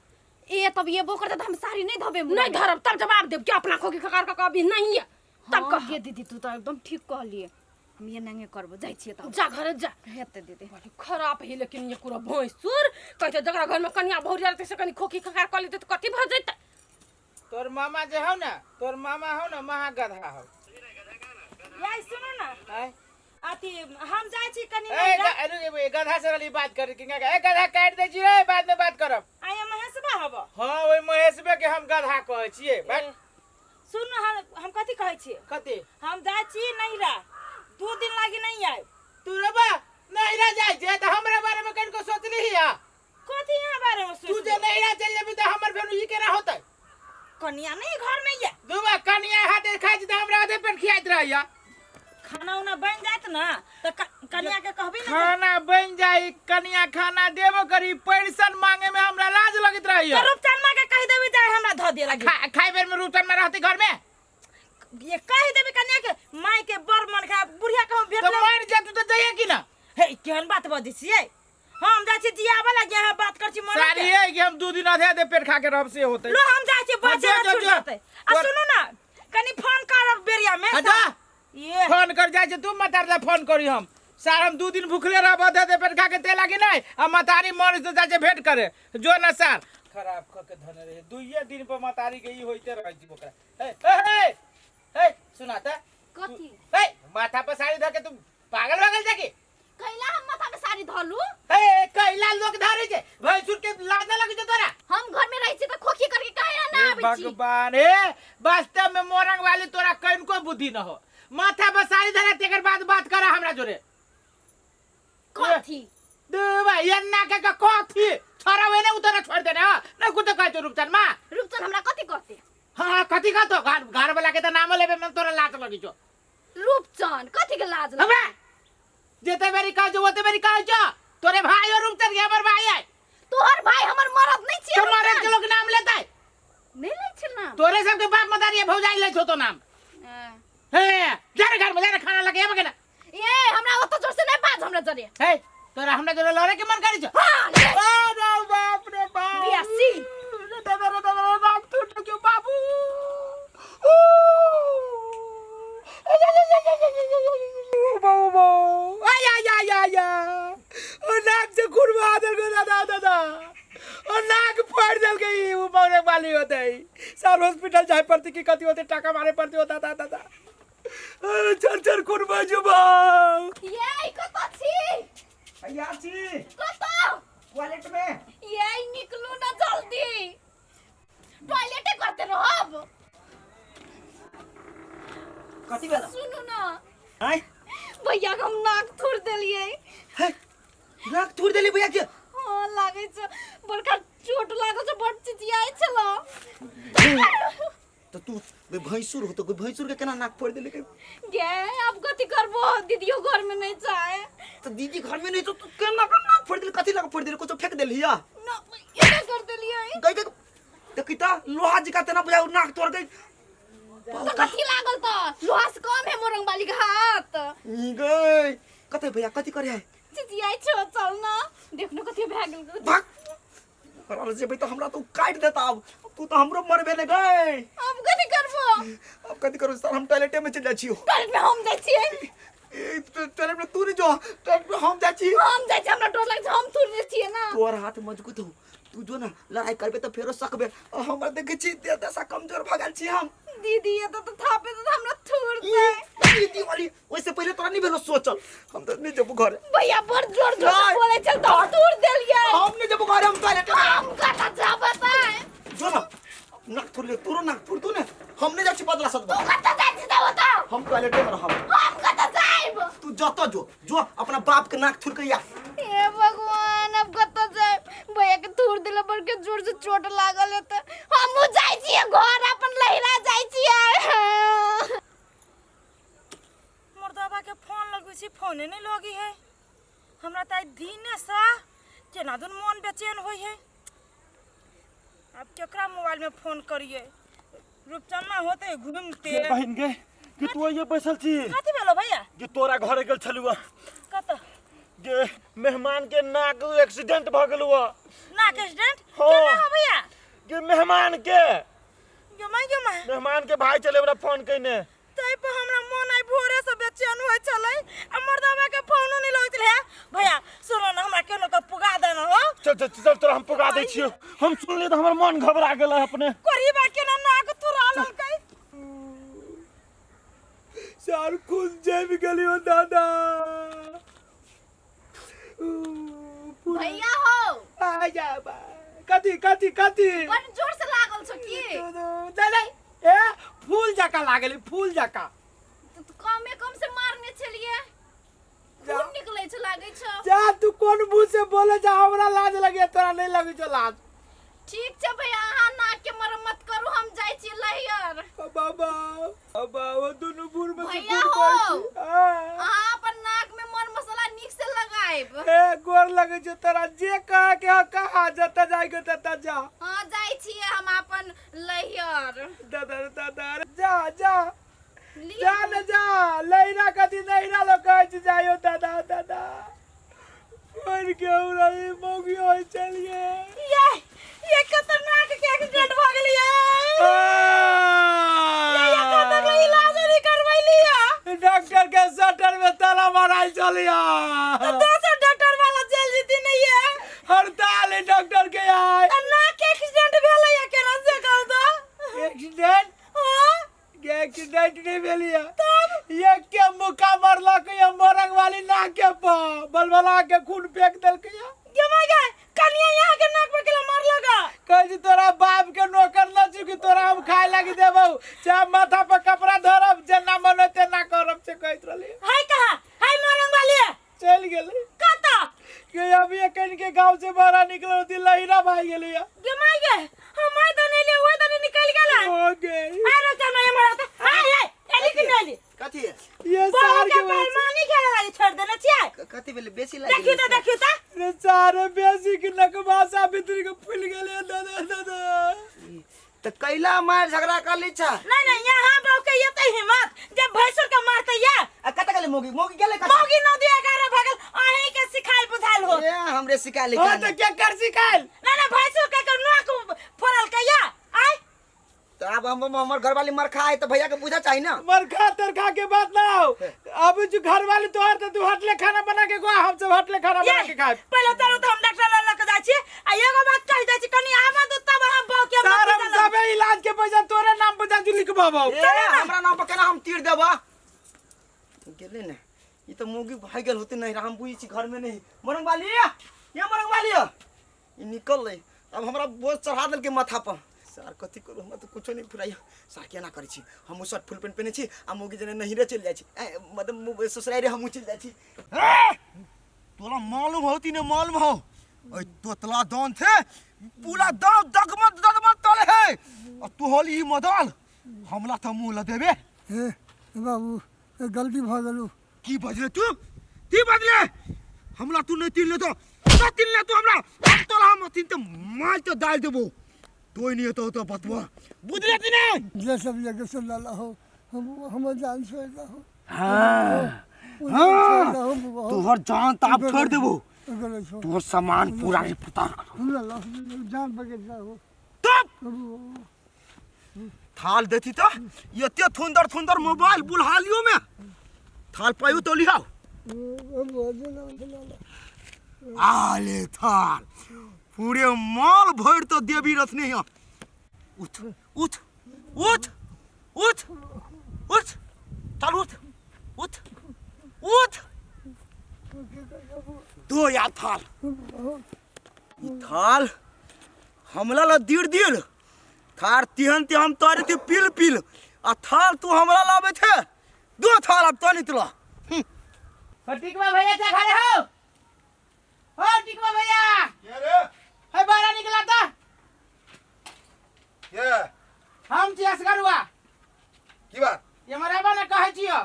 ए तब ये करते तऽ हम साड़ी नहीं धबे, नहीं धरब तब जवाब देब कि अपना खोखी खखार का कभी नहीं है तब तब कह। गे दीदी, तू तऽ एकदम ठीक कहलिए, हम ये नंगे करबो, जाइ छियै तब। जा घरे जा। हेतै दीदी। बड़ी खराब है लेकिन ये पूरा भैंसुर कहते जकरा घर में कनिया बहुरिया रहतै से कनि खोखी खखार कऽ लेतै तऽ कथी भऽ जेतै? तोर मामा जे हौ ना, तोर मामा हौ ना, महा गधा हौ। याई सुनू ना। आय? अथी हम जाइ छी कनि ए नैहरा। अरे गधा से रहली बात करे कि ए गधा काटि दै छी रे, बाद में बात करब। आइ महेशबा हब। हाँ, ओहि महेशबे के हम गधा कहै छियै। बात सुन, हम कथी कहै छियै? कथी? हम जाइ छी नैहरा, 2 दिन लागि नहीं आयब। तू रबा नैहरा जाइ छै तऽ हमरा बारे में कनिको सोचली हिया? कथी यहाँ बारे में तू सोच? जे नैहरा चलि जेबी तऽ हमर फेर ई केना होतै? कनिया नहीं घर में ये? दुबा कनिया हाथे खाइ छी तऽ हमरा आधे पेट खियाइत रहैया। खाना उना बन जात ना तऽ कनिया के कहबी ना। खाना बन जाई, कनिया खाना देबो करी, पैसन मांगे में हमरा लाज लगैत रहैया। तो रूपचंद माँ के कहि देबी जाय हमरा धऽ दे लागी। खाइ बेर में रूपचंद में रहती घर में? ये कहि देबी कनिया के माय के बड़ मन खा बुढ़िया के हम तो भेटले। मर जा तू तऽ जाइए कि ना? हे केहन बात बजै छियै? हम जाइ छी जियाबे लागी, अहाँ बात कर छी मरे सारी के। है कि हम 2 दिन आधे आधे पेट खा के रहब से होतै। लो हम जाइ छी, बच्चे जो, जो, छूट जो। जेतै। आ सुनू ना, कनि फोन करब बेरिया में। आ जा। ये फोन कर जाइ छै तू मतार ला फोन करी हम। सार हम 2 दिन भूखले रहब आधे आधे पेट खा के ते लागी नहीं, आ मतारी मर से जाइ छै भेंट करे जो ना। सार खराब क के धने रहे दुइये दिन पर मतारी के ई होइते रहै छै ओकरा। हे हे हे हे सुना त। कथी? हे माथा पर साड़ी धर के तू पागल वागल जाके? कैला हम माथा पे साड़ी धलू? हे कैला लोग धरे छै भैंसुर के लाज ना लगे छै तोरा? हम घर में रहै छी तऽ खोखी करके काहे ना हे आबै छी? भगवान, हे वास्तव में मोरंग वाली तोरा कनिको बुद्धि न हो। माथा पर साड़ी धरा तेकर बाद बात करा हमरा जोरे। कथी? देवा एन्ना के के कथी छोरा वे ने उतरा छोड़ देने हो न कुछ कहै छौ रूपचंद माँ। रूपचंद हमरा कथी कहते? हाँ कथी कहतो, घर घर वाला के त नामो लेबे में तोरा लाज लगी छौ। रूपचंद कथी के लाज लगे? हमरा जेते बेरी कहै छौ ओते बेरी कहै छौ। तोरे भाई और रूपचंद के हमर भाई है। तोहर भाई हमर मरद नहीं छियै। तो मरद के लोग नाम लेतै? नहीं लै छै नाम। तोरे सबके बाप मदारी भौजाई लै छौ तो नाम। हे जा रे घर में जा रे, खाना लगे आबे के ना। ए हमरा ओत जोर से नहीं बाज हमरा जरे। हे तोरा हमरा जरे लड़े के मन करै छौ? हां ले। अरे बाप रे बाप, बियासी। रे दादा रे दादा रे, नाक टूट गयो बाबू। ऊ। बाबू बाबू, आय आय आय आय आय, ओ नाक से खुरवा देलकै दादा दादा, ओ नाक फाड़ि देलकै। ई उ मरे वाली होतै सर, हॉस्पिटल जाय पड़तै कि कथी होतै, टाका मारे पड़तै। ओ दादा दादा, चल चल खुरवा जुबा। ये कत छी? तैयार छी। कत? टॉयलेट में। ये निकलू ना जल्दी, टॉयलेटे करते रहब। कथी भेल? सुनू ना। आय? भैया के हम नाक थोड़ देलिए। हे नाक थोड़ देली भैया के? हां, लागै छै बड़का चोट लागल छै, बड़ चिचियाइ छलो। तो तू बे भैंसुर हो तो कोई भैंसुर के केना नाक फोड़ देले के? गे अब कथी करबो, दीदियो घर में नहीं चाहे। तो दीदी घर में नहीं तो तू केना के नाक फोड़ देली? कथी लगा फोड़ देली? कुछो फेंक देली या ना एना कर देलिए। गई गई देखी त लोहा जी का तेना बुझा नाक तोड़ गई। तो कथी लागल त लोहा से कम है मोरंग वाली के हाथ। ई गई कते भैया कथी करे है? चिचियाइ छो, चल ना देखनो कथी भए गेल। भाग करल जेबै त हमरा तो काटि देता। अब तू तो हमरो मरबे ने गई। अब कथी करबो? अब कथी करू सर, हम टॉयलेटे में चल जाइ छियो। टॉयलेट में हम जाइ छियै। ए टॉयलेट में तू नहीं जो, टॉयलेट में हम जाइ छी। हम जाइ छियै, हमरा डर लागै छै, हम थोड़े छियै ना। तोहर हाथ मजबूत हो, तू जो ना लड़ाई करबे तो फेरो सकबे। आ हमरा देखे छी देह दशा कमजोर भऽ गेल छी हम। दीदी एतऽ तऽ थापे तऽ हमरा थूरतै। दीदी वाली ओइसे पहिले तोरा नहीं भेलो सोचल। हम तो नहीं जबू घरे। भैया बड़ जोर जोर से नहीं। बोलै छल तऽ हम थूर देलियै। हम नहीं जबू घरे, हम टॉयलेट में। हम कतऽ जाबे तै? जो ना नाक थूर ले, तोरो नाक थूर तू ने। हम नहीं जाइ छी बदला सदबा। तू कतऽ जाइ छी से बताउ। हम टॉयलेट में रहब। हम कतऽ जाइब? तू जतऽ जो, जो अपना बाप के नाक थूर के या। हे भगवान, अब कतऽ जाइब? भैया के थूर देला पर के जोर से चोट लागल हेतै। हमहूँ जाइ छियै घर, अपन लहिरा जाइ छियै। मर्दबा के फोन लगबै छी, फोने नहीं लगी है। हमरा तऽ आइ दिने से केना दुन मन बेचैन होइ है। अब केकरा मोबाइल में फोन करिए? रूपचन्ना होते घूमते। के बहिन गे, कि तू आइए बैसल छी? कथी भेलो भैया? कि तोरा घरे गेल छलुआ। कत? गे मेहमान के नाक एक्सीडेंट भ गेलुआ। नाक एक्सीडेंट? हाँ। केना हो भैया? गे मेहमान के। गे माय, गे माय। मेहमान के भाई चले हमरा फोन कइने। तै पर हमरा मन आइ भोरे से बेचैन होइ छलै आ मर्दबा के फोनो नहीं लगै छलै। भैया सुनो ना, हमरा केनो के पुगा देना हो। चल चल चल, तोरा हम पुगा दै छियौ। हम सुनलियै तऽ हमर मन घबरा गेल अपने। कोरीबा केना नाक तुरा लेलकै। सार खून जमि गेलियो दादा। भैया हो। आ जा बा। कथी कथी कथी? बड़ जोर से लागल छौ की? दादा ए फूल जका लागल, फूल जका। तऽ कमे कम से मारने छलियै, खून निकलै छौ लागै छौ। जा तू कोन मुँह से बोले जा, हमरा लाज लगे, तोरा नहीं लगे छौ लाज। ठीक छै भैया, अहाँ नाक के मरम्मत करू, हम जाइ छी लहियर। बाबा बाबा, वो दुनू बूढ़ में से भैया खून हो। बहै छै। आ। अहाँ अपन नाक में मर मसाला नीक से लगायब। ए गोर लगे छौ तोरा, जे कहे के हो कहा, जतऽ जाय के ततऽ जा। हाँ जाइ छियै हम अपन लहियर। दादा रे दादा रे, जा जा लिअ। जा न जा, लहिरा कथी नहिरा लोग कहै छै जाइयो। दादा दादा मर के हमरा ई मौगी होइ चलिए। ये खतरनाक के एक्सीडेंट भ गेलै ये। ये खतरनाक इलाज नहीं करवैली है। डॉक्टर के शटर में ताला माराइल चलिया। तो दोसर डॉक्टर वाला जेल जीती नहीं है। हड़ताल है डॉक्टर के आए। तो नाक के एक्सीडेंट भेलै या केना से कहू तो? एक्सीडेंट? हाँ। के एक्सीडेंट नहीं भेली है। तब ये के मुक्का मारलक ये मोरंग वाली नाक के पर बलबला के खून फेंक देलक ये। गे my गे, कनिया यहाँ के नाक पर केला मारलक? कहै छी तोरा बाप के नौकर न छी कि तोरा हम खाए लागी देबौ, चाहे माथा पर कपड़ा धरब, जेना मन होय तेना करब, से कहैत रहली। है कहाँ है मोरंग वाली? चलि गेलै। कतऽ? के अभी एखन के गांव से बाहर निकल होती लहिरा भाग गेलै। गे my गे, हम आइ दने ले ओइ दने निकल गेलै। हो गए। अरे चल नहीं मरा तो हाय हाय एली कि नहीं? कथी ये बहू सार के के वजह से- बेईमानी खेले लागी छोड़ देने छियै। कथी भेलै बेसी लागि? देखियो तो, देखियो तो। रे सारे बेसी के नकबासा भीतर के फूल गेलै दादा दादा। तऽ कैला मार झगड़ा कर ली छा? नहीं नहीं, यहाँ बहू के ये तो हिम्मत जब भैंसुर के मारते ये। आ कतऽ गेलै मौगी? मौगी गेलै कतऽ? मौगी नदी एगारह भगल, अहीं के सिखाइल बुझाइल हो। ए हमरे सिखाइल? हां तऽ के कर सिखाइल? ना ना, भैंसुर के के नाक फोड़ल के या आय। तऽ आब हम हमर घरवाली मर खाए तऽ भैया के बुझा चाही ना। मरखा तरखा के बात ना हो। अब जो घरवाली तोहर तऽ तू हटले खाना बना के खुआ, हम सब हटले खाना बना के खाएब। पहिले चलू तऽ हम डॉक्टर लग लऽ के जाइ छी आ एगो बात कहि दै छी, कनी आबऽ दू तब हम बहू के सार हम सबे इलाज के पैसा तोरे नाम पर जाजू लिखबाबो। ए हमरा नाम पर केना हम तीर देबा? गेलै ने ई तऽ मौगी भागि गेल होते। नहीं हम बुझै छी घर में नहीं। मरंग वाली ये, मरंग वाली ई निकल। अब हमरा बोझ चढ़ा देलकै माथा पर। सार कथी करू, हमरा तऽ कुछो नहि फुराइया। सार केना करै छी? हमहूँ शर्ट फुल पेंट पहिने छी आ मौगी जेना नहिरे चलि जाइ छी, ए, मतलब ससुरारि हमहूँ चलि जाइ छी। तोरा मालूम हो कि नहीं मालूम हो, ओए तोतला दान थे पूरा दाव दगमग दगमग तले है और तू होली ई मदल हमला तो मुंह ल देबे। हे बाबू, गलती भऽ गेलौ। की बजले तू? की बजले हमला? तू नहीं तीन ले तो ना तीन ले तू हमरा, हम तोरा हम तीन तो माल तो डाल देबो। तो नहीं तो तो बतवा बुझले कि नहीं? जे सब जगह से लाला हो, हम हमर जान छोड़ दहो। हाँ हाँ, तोहर जान तो आप छोड़ देबो, तोहर तोहर सामान पूरा रिपोर्ट हम लाला जान पकड़ जाओ। तब थाल देती तो एते थुंदर थुंदर मोबाइल बुलहालियो में थाल पायो तो लिहाओ। आले थाल पूरे माल भर तो देवी रखने यहाँ। उठ उठ उठ उठ उठ चल उठ उठ उठ दो यार थाल ई थाल हमला ला दीड़ दिल थार तिहन ते हम तोरे थे पिल पिल आ थाल तू हमरा लाबे थे दो थाल अब तो नितला हो टिकवा भैया क्या खा रहे हो हो टिकवा भैया के रे है बाहर निकला था के हम छी असगरुआ की बात ये मराबा ने कहै छियो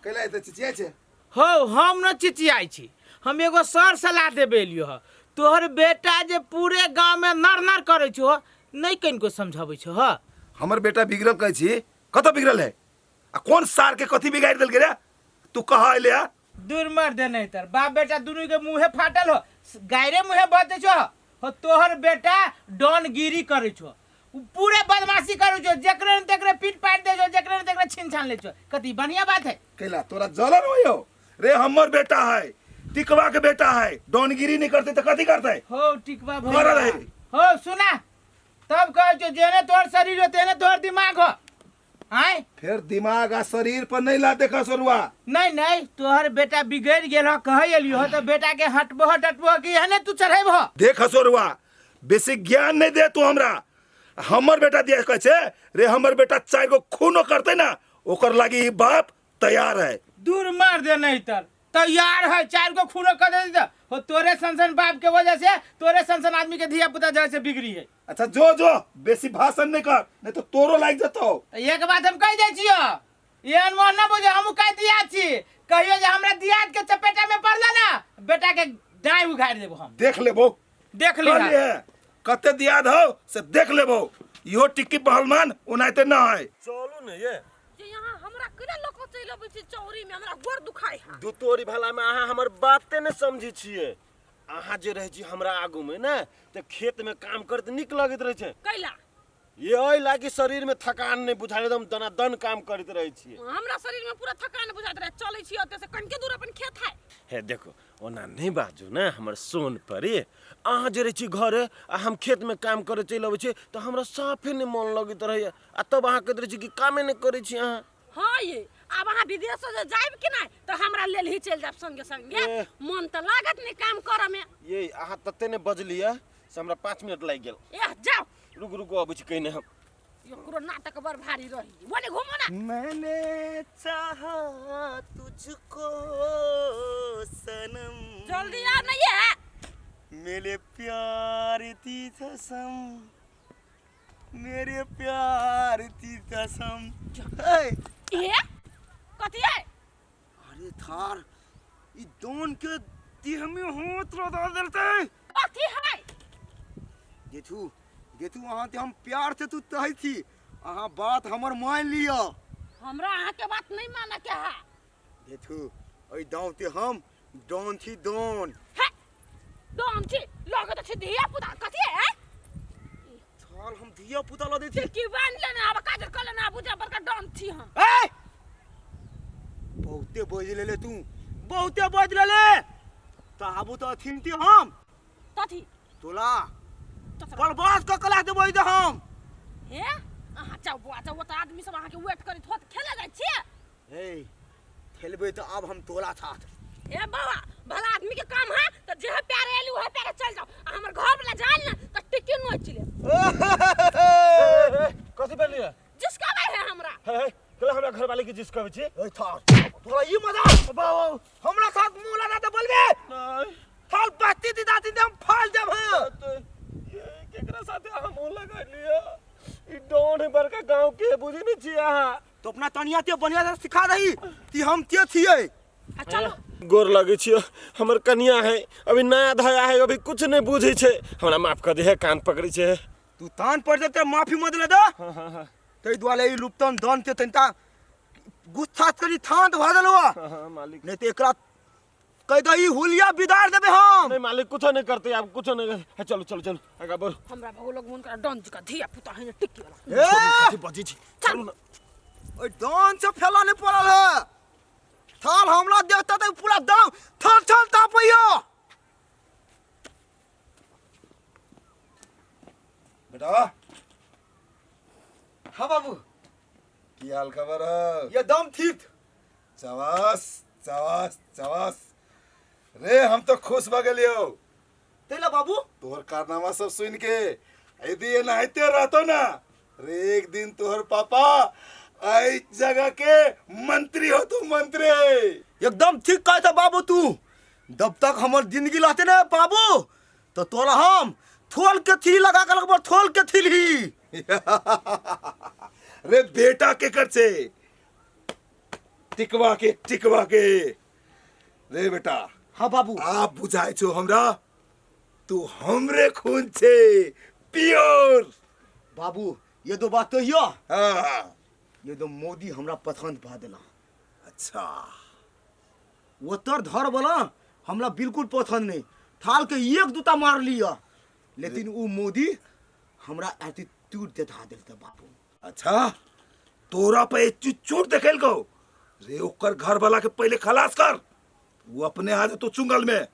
कैला एते चिचियाइ छै हो हम न चिचियाइ छी हम एगो सर सलाह देबे एलियो ह तोहर बेटा जे पूरे गांव में नर नर करै छो नहीं कनिको समझाबै छो ह हमर बेटा बिगड़ल कहै छी कतऽ बिगड़ल है आ कोन सार के कथी बिगाड़ि देलकै रे तू कह अइले है दूर मर दे नहीं तर बाप बेटा दुनू के मुँहे फाटल हो गायरे मुँहे बजै छो हो तोहर बेटा डॉनगिरी करै छो उ पूरे बदमाशी करै छो जेकरे न तेकरे पीट पाट दे छो जेकरे न तेकरे छीन छान ले छो कथी बढ़िया बात है कैला तोरा जलन होय हो रे हमर बेटा है टिकवा के बेटा है डॉनगिरी नहीं करते तो कथी करते हो टिकवा मरल भैया है। हो सुना तब कहै छो जेने तोहर शरीर हो तेने तोहर दिमाग हो आय फेर दिमाग आ शरीर पर नहीं ला देखा सोरुआ नहीं नहीं तोहर बेटा बिगड़ गेल हो कहै एलियो हो तो बेटा के हटबो डटबो कि एहने तू चढ़ेबो देख सोरुआ बेसी ज्ञान नहीं दे तू हमरा हमर बेटा दिया कहै छै रे हमर बेटा चारि गो खूनो करते ना ओकर लागी ई बाप तैयार है दूर मार दे नहीं तर तैयार है चार गो खूनो कर दे तो हो तोरे सनसन बाप के वजह से तोरे सनसन आदमी के धिया पुता जैसे बिगड़ी है अच्छा जो जो बेसी भाषण नहीं कर नहीं तो तोरो लाग जतो तो एक बात हम कह दे छियो ये अनमोल ना बुझे हम कह दिया छी कहियो जे हमरा दियाद के चपेटा में पड़ला ना बेटा के दाई उघाड़ देबो हम देख लेबो देख ली कहलिए कते दियाद हो से देख लेबो इहो टिक्की पहलवान ओनाहिते ना है चलू ने ये जे यहाँ हमरा केना लऽ कऽ चलि अबै छी चौरी में हमरा गोर दुखाइ है दू तोरी भला में अहाँ हमर बाते ने समझै छियै अहाँ जे रहै छी हमरा आगू में ने तऽ खेत में काम करैत नीक लगैत रहै छै कैला ये एहि लागी शरीर में थकान नहि बुझायल एकदम दनादन काम करैत रहै छियै हमरा शरीर में पूरा थकान बुझाइत रहे चलै छी ओतऽ से कनिके दूर अपन खेत है हे देखो ओना नहि बाजू ने हमर सोन परी अहाँ जे रहै छी घरे आ हम खेतमे काम करै चलि अबै छी तऽ हमरा साफे नहि मन लगैत रहैए आ तब अहाँ कहैत रहै छी कि कामे नहि करै छी अहाँ हाँ ये आब अहाँ विदेश जे जायब कि नहि तऽ हमरा लेल ही चलि जायब संगे संगे ए। मन तऽ लागत नहि काम करऽ में ये अहाँ तते ने बजलियै से हमरा 5 मिनट लागि गेल एह जाओ रुकू रुकू अबै छी कहिने हम एकरो नाटक बड़ भारी रही ओने घूमो ना मैंने चाहा तुझको सनम जल्दी आ नहीं है मेरे प्यार की कसम मेरे प्यार की कसम ए, ए कथी है अरे थार ई दोन के देह में हाथ लगा देलते कथी है गेथू गेथू अहाँ ते हम प्यार से तू कहै छी अहाँ बात हमर मान लिअ हमरा अहाँ के बात नहीं माने के है गेथू एहि दाँव ते हम डॉन छी डॉन है डॉन छी लगत छी धिया पुता कथी है छल हम धिया पुता लऽ दै छी की बांध लेने आब काजर कर लेने आबू जा बड़का डॉन छी हम ए बहुते बजि लेले तू बहुते बजि लेले तऽ आबू तऽ अथिन ती हम कथी तोला बर्बाद कऽ कला देबै तऽ हम हे अहाँ जाउ बौआ जाउ ओतऽ आदमी सब अहाँके वेट करैत होत खेले जाइ छियै हे खेलबै तऽ आब हम तोला साथ हे बौआ भला आदमी के काम है तऽ जेहे प्यारे एली ओहे प्यारे चल जाओ आ हमर घर वाला जान ने तऽ टिकी नोच ले कथी भेलियै जिसका है हमरा हे हे केला हमरा घर वाले के जिस कहै छी ए थार तोरा ई मजा हमरा साथ मुंह लगा दे बोलबे नहीं थाल बस्ती दी दाती दे हम फाल देब हम तो ये केकरा साथे अहाँ मुंह लगलियै ई डॉन है बड़का गांव के बुझी नहीं छी अहाँ तो अपना तनिया ते बढ़िया से सिखा दही कि हम के छियै आ चलो गोर लगै छियो हमर कनिया है अभी नया धया है अभी कुछ नहीं बुझै छै हमरा माफ कर दे है कान पकड़ै छै तू तान पड़ जेते माफी मत ले दे ताहि दुआरे ई लुप्तन दन के तनिटा गुस्सा करी थान भऽ देलौ हाँ, मालिक नहीं तो एकरा कह दही हुलिया बिदार देबे हम नहीं मालिक कुछ नहीं करते आप कुछ नहीं करते चलो चलो चलो आगा बढ़ो हमरा भगो लोग हुनकर डॉन जी का धिया पुता है टिक्की वाला ए कथी बजै छी चलू ना ओइ दान से फैला नहीं पड़ल है थाल हमला देखता तो पूरा दाम थल थल तापैया बेटा हाँ बाबू हाल खबर हो? ये दम ठीक। चवास चवास चवास रे, हम तो खुश भ गेलियो। तैला बाबू तोहर कारनामा सब सुन के। यदि एनाहिते रहतो ना रे, एक दिन तोहर पापा एहि जगह के मंत्री हो तू, मंत्री। एकदम ठीक कहता बाबू तू। जब तक हमर जिंदगी रहते ना बाबू, तो तोरा हम थोल के थी लगा के लगबो, थोल के थी। रे बेटा के कर छे टिकवा के, टिकवा के रे बेटा। हाँ बाबू। आप बुझाए छो हमरा तू हमरे खून छे प्योर। बाबू ये दो बात तो हियो। हाँ। ये दो मोदी हमरा पसंद भा देला। अच्छा। ओतर धर वाला हमरा बिल्कुल पसंद नहीं, थाल के एक दूता मार लिया, लेकिन वो मोदी हमरा एटीट्यूड देखा देलते बाबू। अच्छा, तोरा पे एटीट्यूड देखेल गो रे? ओकर घर वाला के पहले खलास कर, वो अपने हाथ तो चुंगल में।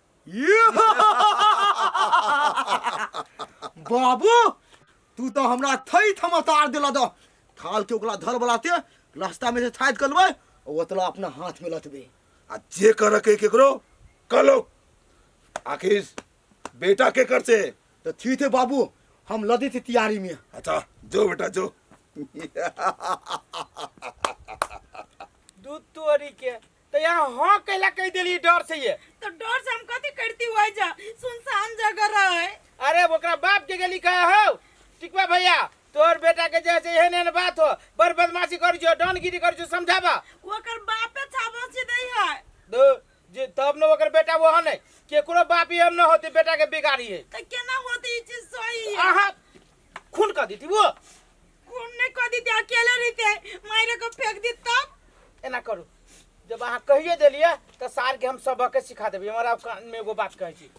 बाबू तू तो हमरा थई थमतार दिला दो, थाल के ओकरा धर वाला ते रास्ता में से थाइत करबै और ओतला अपना हाथ में लतबे। आ जे कर के केकरो कलो, आखिर बेटा के कर से। तो ठीक है बाबू, हम लदी थी तैयारी में। अच्छा जो बेटा जो। दूध तोरी के तो यहाँ हाँ कैला कह दिली डर से ये। तो डर से हम कथी करती हुआ जा, सुनसान जगह रहे। अरे ओकरा बाप के गेली कहे हो टिकवा भैया तोर बेटा के जैसे एहन एहन बात हो, बड़ बदमाशी कर जो, डॉनगिरी कर जो, समझाबा। ओकर बापे छाबसी दै है। दो जे तब न ओकर बेटा वो नहीं, केकरो बाप ही हम न होते बेटा के बिगाड़ी है। तो केना होती ई चीज सही है? आहा खून कर देती वो। खून नहीं कर देती, अकेले रहते मारे को फेंक दी तब। एना करू, जब अहाँ कहिए देलिए तो सार के हम सबक सिखा देबै। हमरा कान में एगो बात कहै छी,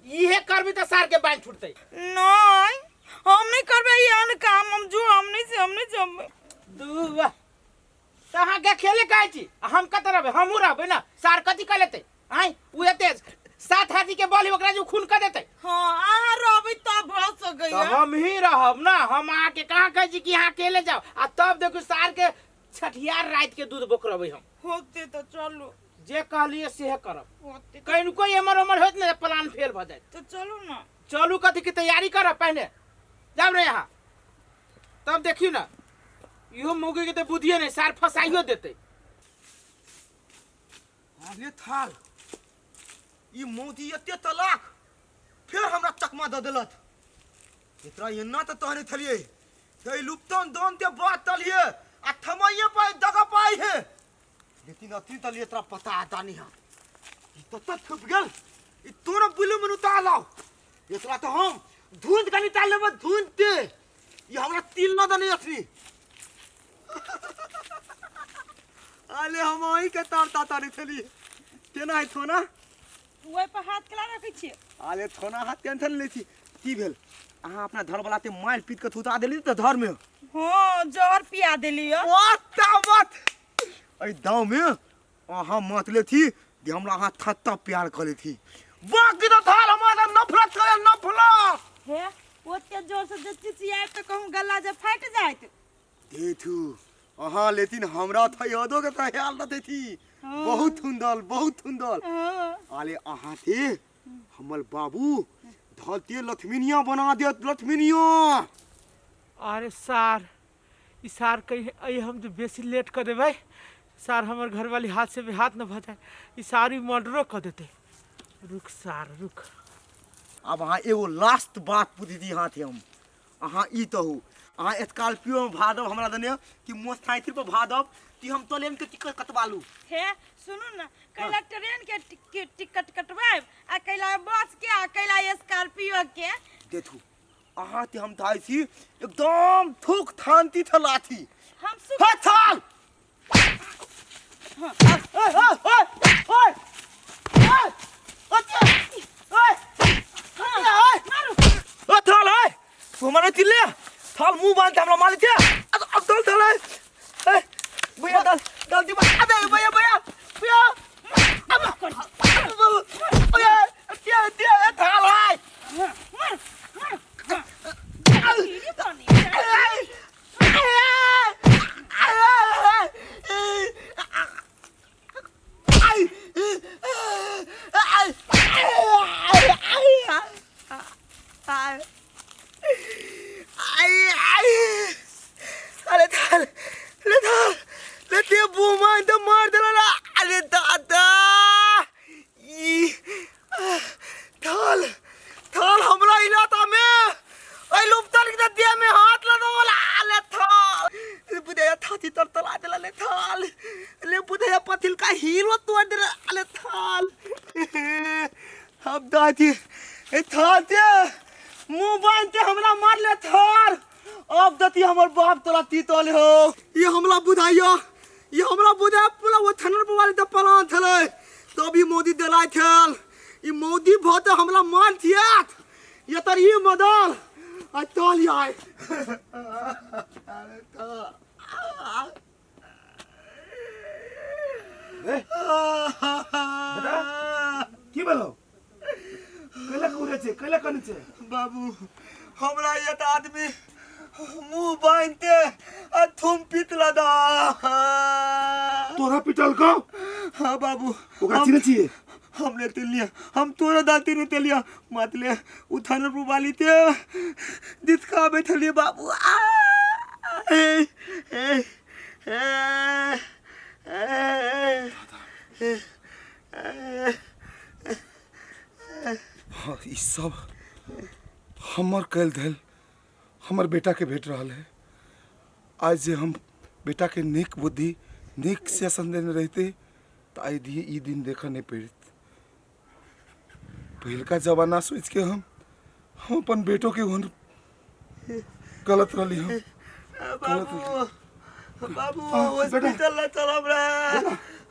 इहे करबी तो सार के बांध छूटतै। नहीं हम नहीं करबै एहन काम, हम जो हम नहीं से हम नहीं जमबै। दुआ तो अहाँ के खेले कहै छी, हम कतऽ रहबै? हमहूँ रहबै ना, सार कथी कऽ लेतै? आँय ओ एते सात हाथी के बल ओकरा जो खून कऽ देतै। हाँ अहाँ रहबै तब भऽ सकैया। तो हम ही रहब ना, हम अहाँ के कहाँ कहै छी कि अहाँ अकेले जाओ। आ तब देखू सार के छठियार राति के दूध बोकरबै हम। होते तो चलू। जे कहलिए सेहे करब। होते तो कनिको एमर ओमर होइत ने प्लान फेल भऽ जायत। तो चलू ना। चलू कथी के तैयारी करब पहिने, जाउ रे यहाँ तब देखियौ ना इहो मौगी के तो बुद्धिए नहीं, सार फसाइयो देतै। अरे थाल ई मोदी एते तलाक फिर हमरा चकमा दऽ देलत। एकरा एना तऽ तहने थलिए ते लुप्तन दोन ते बात तलिए आ थमैये पाई दगा पाई है, लेकिन अथी तलिए तोरा पता आता नहीं है। ई तो तक छुप गेल, ई तोरा बुलु में उतार लाओ। एकरा तो हम धुंध के निकाल लेबै, धुंध ते ई हमरा तिल न दने अथी। अरे हम अहीं के तार ताता नहीं थलिए केना है थोना ओहि पर हाथ केला रखै छियै? अरे थोना हाथ टेंशन लै छी। की भेल अहाँ अपना धर वाला ते मारि पीट के थुता देली तऽ धर में? हाँ जहर पिया देली। बात एहि दाव में अहाँ मत लेथी जे हमरा अहाँ थत्ता प्यार कऽ लेथी, बाकी तऽ थाल हमरा नफरत करे नफरत। हे ओते जोर से जे चिचियाए तऽ कहूँ गला जे फाटि जाइत। देथू अहाँ लेकिन हमरा थयादो के ख्याल न देथी। बहुत सुंदर बहुत सुंदर। आले अहाँ थे हमर बाबू धरती लक्ष्मीनिया बना देत, लक्ष्मीनिया। अरे सार ई सार कही अइ हम जे बेसी लेट कऽ देबै सार हमर घरवाली हाथ से भी हाथ न भऽ जाए, ई सार ई मर्डरो कऽ देतै। रुक सार रुक। अब अहाँ एगो लास्ट बात पूछि दी हाथे हम, अहाँ ई कहू अहाँ स्कॉर्पियो में भादब हमरा दने कि मोटरसाइकिल पर भादब कि हम ट्रेन के टिकट कटवा लू? हे सुनू ना, कैला ट्रेन के टिकट कटवाएब आ कैला बस के आ कैला स्कॉर्पियो के। देखू अहाँ ते हम थाई छी एकदम थूक थानती थलाथी। हम हे थाल थाल है तू हमारे चिल्ले थाल मुंह बांध हमरा मारे थे। अब दल थाल है भैया दल दल दी अबे भैया भैया भैया अब भैया क्या क्या थाल है मार मार। ले बुधैया पथिल का हीरो तोड़ दे अले थाल। अब दादी ए थाल ते मुंह बांधते हमरा मार ले थार। अब दती हमर बाप तोरा तीतल हो। ये हमला बुझाइयो, ये हमरा बुझाय पूरा वो थनर पवाली त पलान थले तभी मोदी दिलाय थल। ई मोदी भत हमला मार थियात ये तर ई मदल आ तल आय। अरे तो बेटा की भेलौ? कैला कुरे छै, कैला कने छै? बाबू हमरा ये त आदमी मुंह बांधते आ थुम पीतला दा। तोरा पिटल को? हाँ बाबू। ओकरा चिन्है छियै? हमने तेलिया, हम तोरा दाती ने तेलिया मतले उठान रुबाली ते दित खा बैठलिए बाबू। आ ए ए ए ए ए। हाँ, ई सब हमर कैल धैल हमर बेटा के भेट रहल है। आज जे हम बेटा के नीक बुद्धि नीक शासन देने रहते तो आइ ई दिन देखऽ नहीं पड़ित। पहिलका जमाना सोच के हम अपन बेटो के ओहन गलत रहली हम। गलत बाबू बाबू हाँ, बेटा। हॉस्पिटल ला चल हमरा,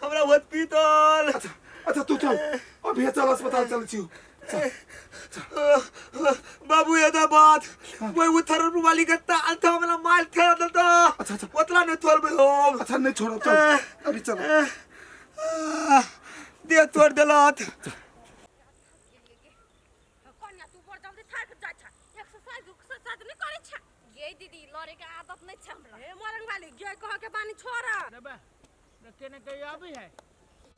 हमरा हॉस्पिटल। अच्छा अच्छा तू चल अभी चल अस्पताल चल छियो। बाबू ये दा बात वही उथर वाली के ताल था हमरा मार थे दता। अच्छा, अच्छा। ओतला नहीं छोड़बे हम। अच्छा नहीं छोड़ब चल अभी चल। दे तोड़ देलत। कन्या तू बड़ जल्दी थाक जाइ छ, एक्सरसाइज एक्सरसाइज नहीं करै छ। गे दीदी लड़े के आदत नहीं छ हमरा। ए मरंग वाली गे कह के बानी छोड़। रे के ने कहियो अभी है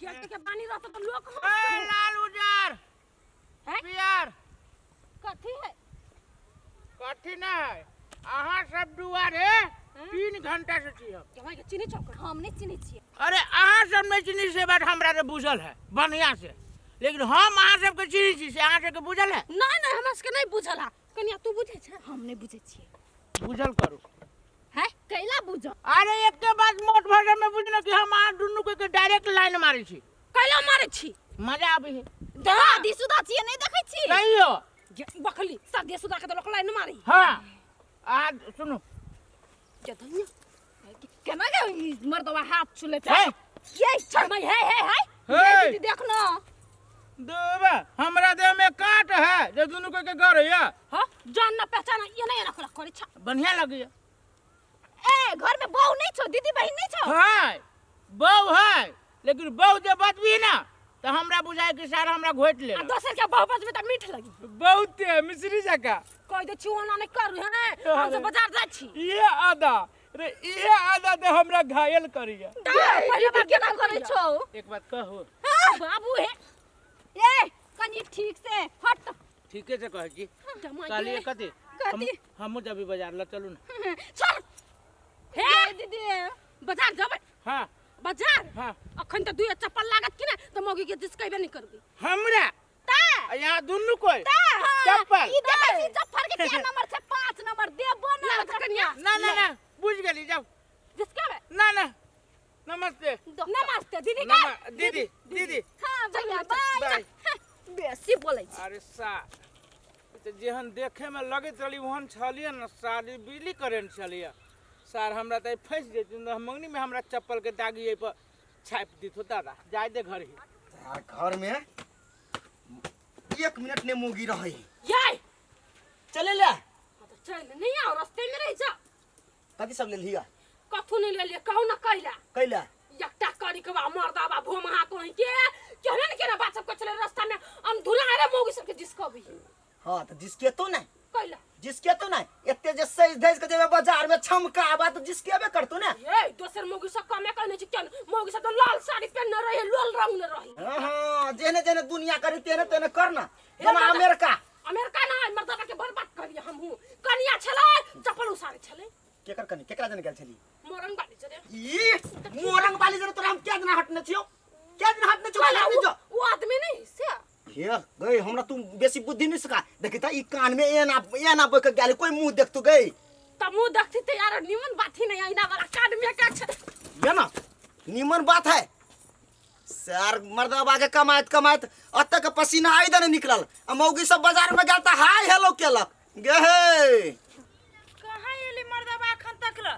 गे के बानी रहत त लोक ए लाल उजर हैं? पियर कथी है? कथी ना है अहाँ सब दुआरे 3 घंटा से छी हम। के चिन्है छौ? हम नहीं चिन्है छियै। अरे अहाँ सब नहीं चिन्है से बात हमरा रे बुझल है बढ़िया से, लेकिन हम अहाँ सबके चिन्है छी से अहाँ सबके बुझल है? नहीं नहीं हमरा सबके नहीं बुझल है। कनिया तू बुझै छै? हम नहीं बुझै छियै। बुझल करू। है कैला बुझ? अरे एक के बाद मोट भाषा में बुझल कि हम अहाँ दुनू के डायरेक्ट लाइन मारै छी। कैला मारै छी? मजा आबै है। शादी शुदा छियै नहीं देखै छी? कहियो बखली शादी शुदा के त लोक लाइन मारी। हाँ आ सुनू के धनिया केना गे मर्दवा हाथ छुले हे ये छमई हे हे हे हे। दीदी देख न देबा हमरा देह में काट है जे दुनू के के घर है। हां जान न पहचान ये नहीं रखला करै छ। बढ़िया लगैया। ए घर में बहू नहीं छो, दीदी बहिन नहीं छो? है बहू है, लेकिन बहू जे बचबी ना तो हमरा बुझाय कि सारा हमरा घोट ले। आ दोसर के बहू बचबे त मीठ लगी। बहुत है मिश्री जका। कह दे छी ओना नहीं करू हैं, हम सब बाजार जाइ छी। ये आदा रे ये आदा ते हमरा घायल करिया। पहिले बार केना करै छौ? एक बात कहू बाबू हे ए कनी ठीक से हट। ठीके से कहै छी। कहलिए कथी? कथी? हमहूँ जबी बाजार ल चलू ना। चल हे दीदी बाजार जबै। हां बाजार? हां। अखन त दुई चप्पल लागत कि ना त मौगी के जिसकेबे नहीं करबी। हमरा? ता यहाँ दुनू कोई ता चप्पल। ई देखै छी चप्पल के क्या नंबर छै? 5 नंबर देबो ना लागत कनिया। ना ना ना बुझ गेली जाओ। जिसकेबे? ना ना नमस्ते। नमस्ते दीदी का। दीदी दीदी। हां भैया बाय। बाय। बेसी बोलै छी। अरे सा त जेहन देखे में लगैत रहली ओहन छलियै न साली बिजली करेंट छलियै सार हमरा त फंसि जैती न मंगनी में हमरा चप्पल के दागी एहि पर छापि दित हो दादा। जाय दे घर ही। यार घर में 1 मिनट ने मोगी रहे। ये चले ले। हाँ तो चल नहीं आओ रास्ते में रह जा। कथी सब ले लिया? कथू नहीं ले लिया कहू ना कैला। कैला? एकटा करी के बा मर्दा बा भोमहा कहीं के केहन ने केना बात सब के चले रास्ता में हम धुला रे मोगी सब के जिसकबी। हां तो जिसके तो नहीं। कैला? जिसके तो नहीं एते जे सज धज के जेबे बाजार में छमकाबा तो जिसकेबे करतो ना। ये दोसर मोगी सब कमे कहने छी केन मोगी सब तो लाल साड़ी पहनने रहे लाल रंग ने रहे। हां हां जेने जेने दुनिया करी तेने तेने करना। जेना अमेरिका। अमेरिका ना मर्दा के बर्बाद करिए हमहू। कनिया छलै चप्पल उसारे छलै। केकर कनी केकरा जने गेल छली? मोरंग बाली जने। ई मोरंग बाली जने तोरा हम क्या जना हटने छियो? क्या जना हटने छियो? कहला, हटने जो। वो आदमी नहीं से। हे गई हमरा तू बेसी बुद्धि नहीं सिखा। देखी त ई कान में एना एना बोक गेल कोई मुंह देखतु गई। त मुंह देखती त यार निमन बात ही नहीं आईना वाला कान में का छ। ये ना निमन बात है सर मर्दबा के कमाइत कमाइत अत के पसीना आई दने निकलल आ मौगी सब बाजार में गेल त हाय हेलो केलक गे हे। कहाँ एली मर्दबा अखन तक ल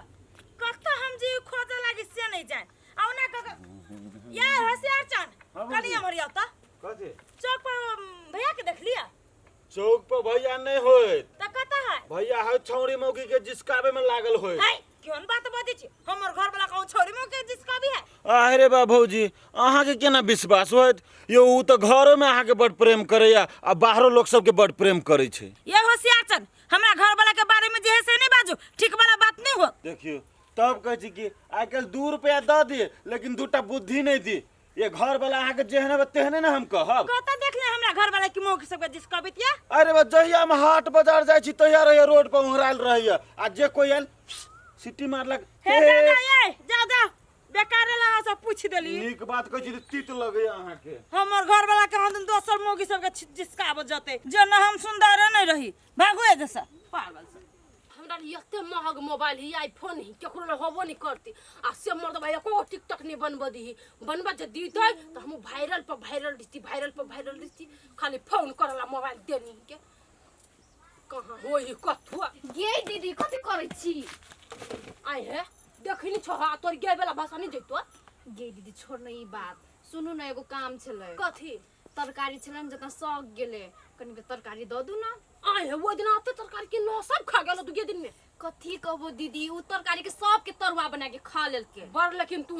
कत हम जी खोजे लागी से नहीं जान आउ ना कक यार होशियार चन कनी हमर याव त कथी चौक पर भैया के देख लिया चौक पर भैया नहीं होइत त कत है भैया है छौरी मौगी के जिसकाबे में लागल होइत है केहन बात बजै छी हमर घर वाला कहूँ छोरी में के जिसका भी है अरे बा भौजी अहाँके केना विश्वास होइत यौ उ तऽ घरोमे अहाँके बड प्रेम करैया आ बाहरो लोक सबके बड प्रेम करै छै ये होशियार चन हमरा घर वाला के बारे में जे है से नहीं बाजू ठीक वाला बात नहीं हो देखियौ तब कहै छी कि आइ काल्हि 2 रुपया दऽ दिए लेकिन दूटा बुद्धि नहि दी। ये घर वाला अहाँके जेहन हेबै तेहने ने हम कहब। कतऽ देखले हमरा घर वाला कि मौगी सबके जिसका बितिया? अरे बा जहिया हम हाट बाजार जाइ छी तहिया रहैया रोड पर उहरायल रहैया आ जे कोई आयल सीटी मारलक। हे जा जा ये जा जा बेकार ला अहाँ सब पूछ देली। नीक बात कहै छी तऽ तीत लगैया अहाँके। हमर घर वाला के हम दोसर मौगी सबके जिसकाबऽ जते जे न हम सुंदर नहीं रही भागू ए जैसा पागल सब। हमरा लिए एते महग मोबाइल ही आईफोन ही केकरो लग होबो नहीं करती आ से मर्द भाई एको टिकटॉक नहीं बनबो दीही बनबा जे दीतै तो हम वायरल पर वायरल दिती वायरल पर वायरल दिती खाली फोन करला मोबाइल देनी के कहाँ होई कथुआ। गे दीदी कथी करै छी? आइ हे देखी नहीं छो तोर गे वाला भाषा नहीं जैतो। गे दीदी छोड़ न ई बात सुनू न एगो काम छलै। कथी? तरकारी छलै ने जतना सक गेलै कनिक तरकारी दऽ दू न। आइ हे ओहि दिना एते तरकारी किनलो सब खा गेलो दुगे दिन में। कथी कहबो दीदी उ तरकारी के सबके तरुआ बना के खा लेलके। बड़ लेकिन तू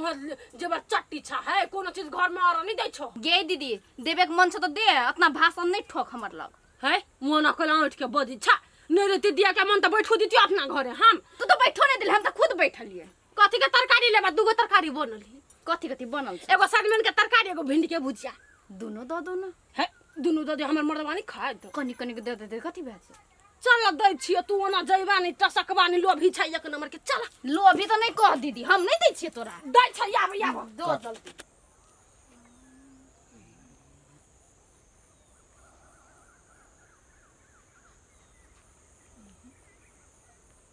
जेबर चट्टी छा है कोनो चीज घर में और नहीं दै छो। गे दीदी देबे के मन छौ त दे अतना भाषण नहीं ठोक हमर लग। है मोना कला उठ के बजी छा नहीं रहती दिया के मन त बैठो दीती अपना घरे हम। तू तो बैठो नहीं दिल हम त खुद बैठलिए। कथी के तरकारी लेबा? दूगो तरकारी बनल है। कथी कथी बनल छै? एगो सजमनि के तरकारी एगो भिंडी के भुजिया। दुनो दऽ दो न। है दुनो दऽ दे हमर मर्दवा नहीं खाए तो। कनी कनी के दे दे दे कथी भए छै? चल दै छियै तू ओना जइबा नहीं टसकबा नहीं लोभी छै एक नंबर के चल। लोभी तऽ नहीं कह दीदी हम नहीं दै छियै तोरा। दै छै आब आब दो जल्दी।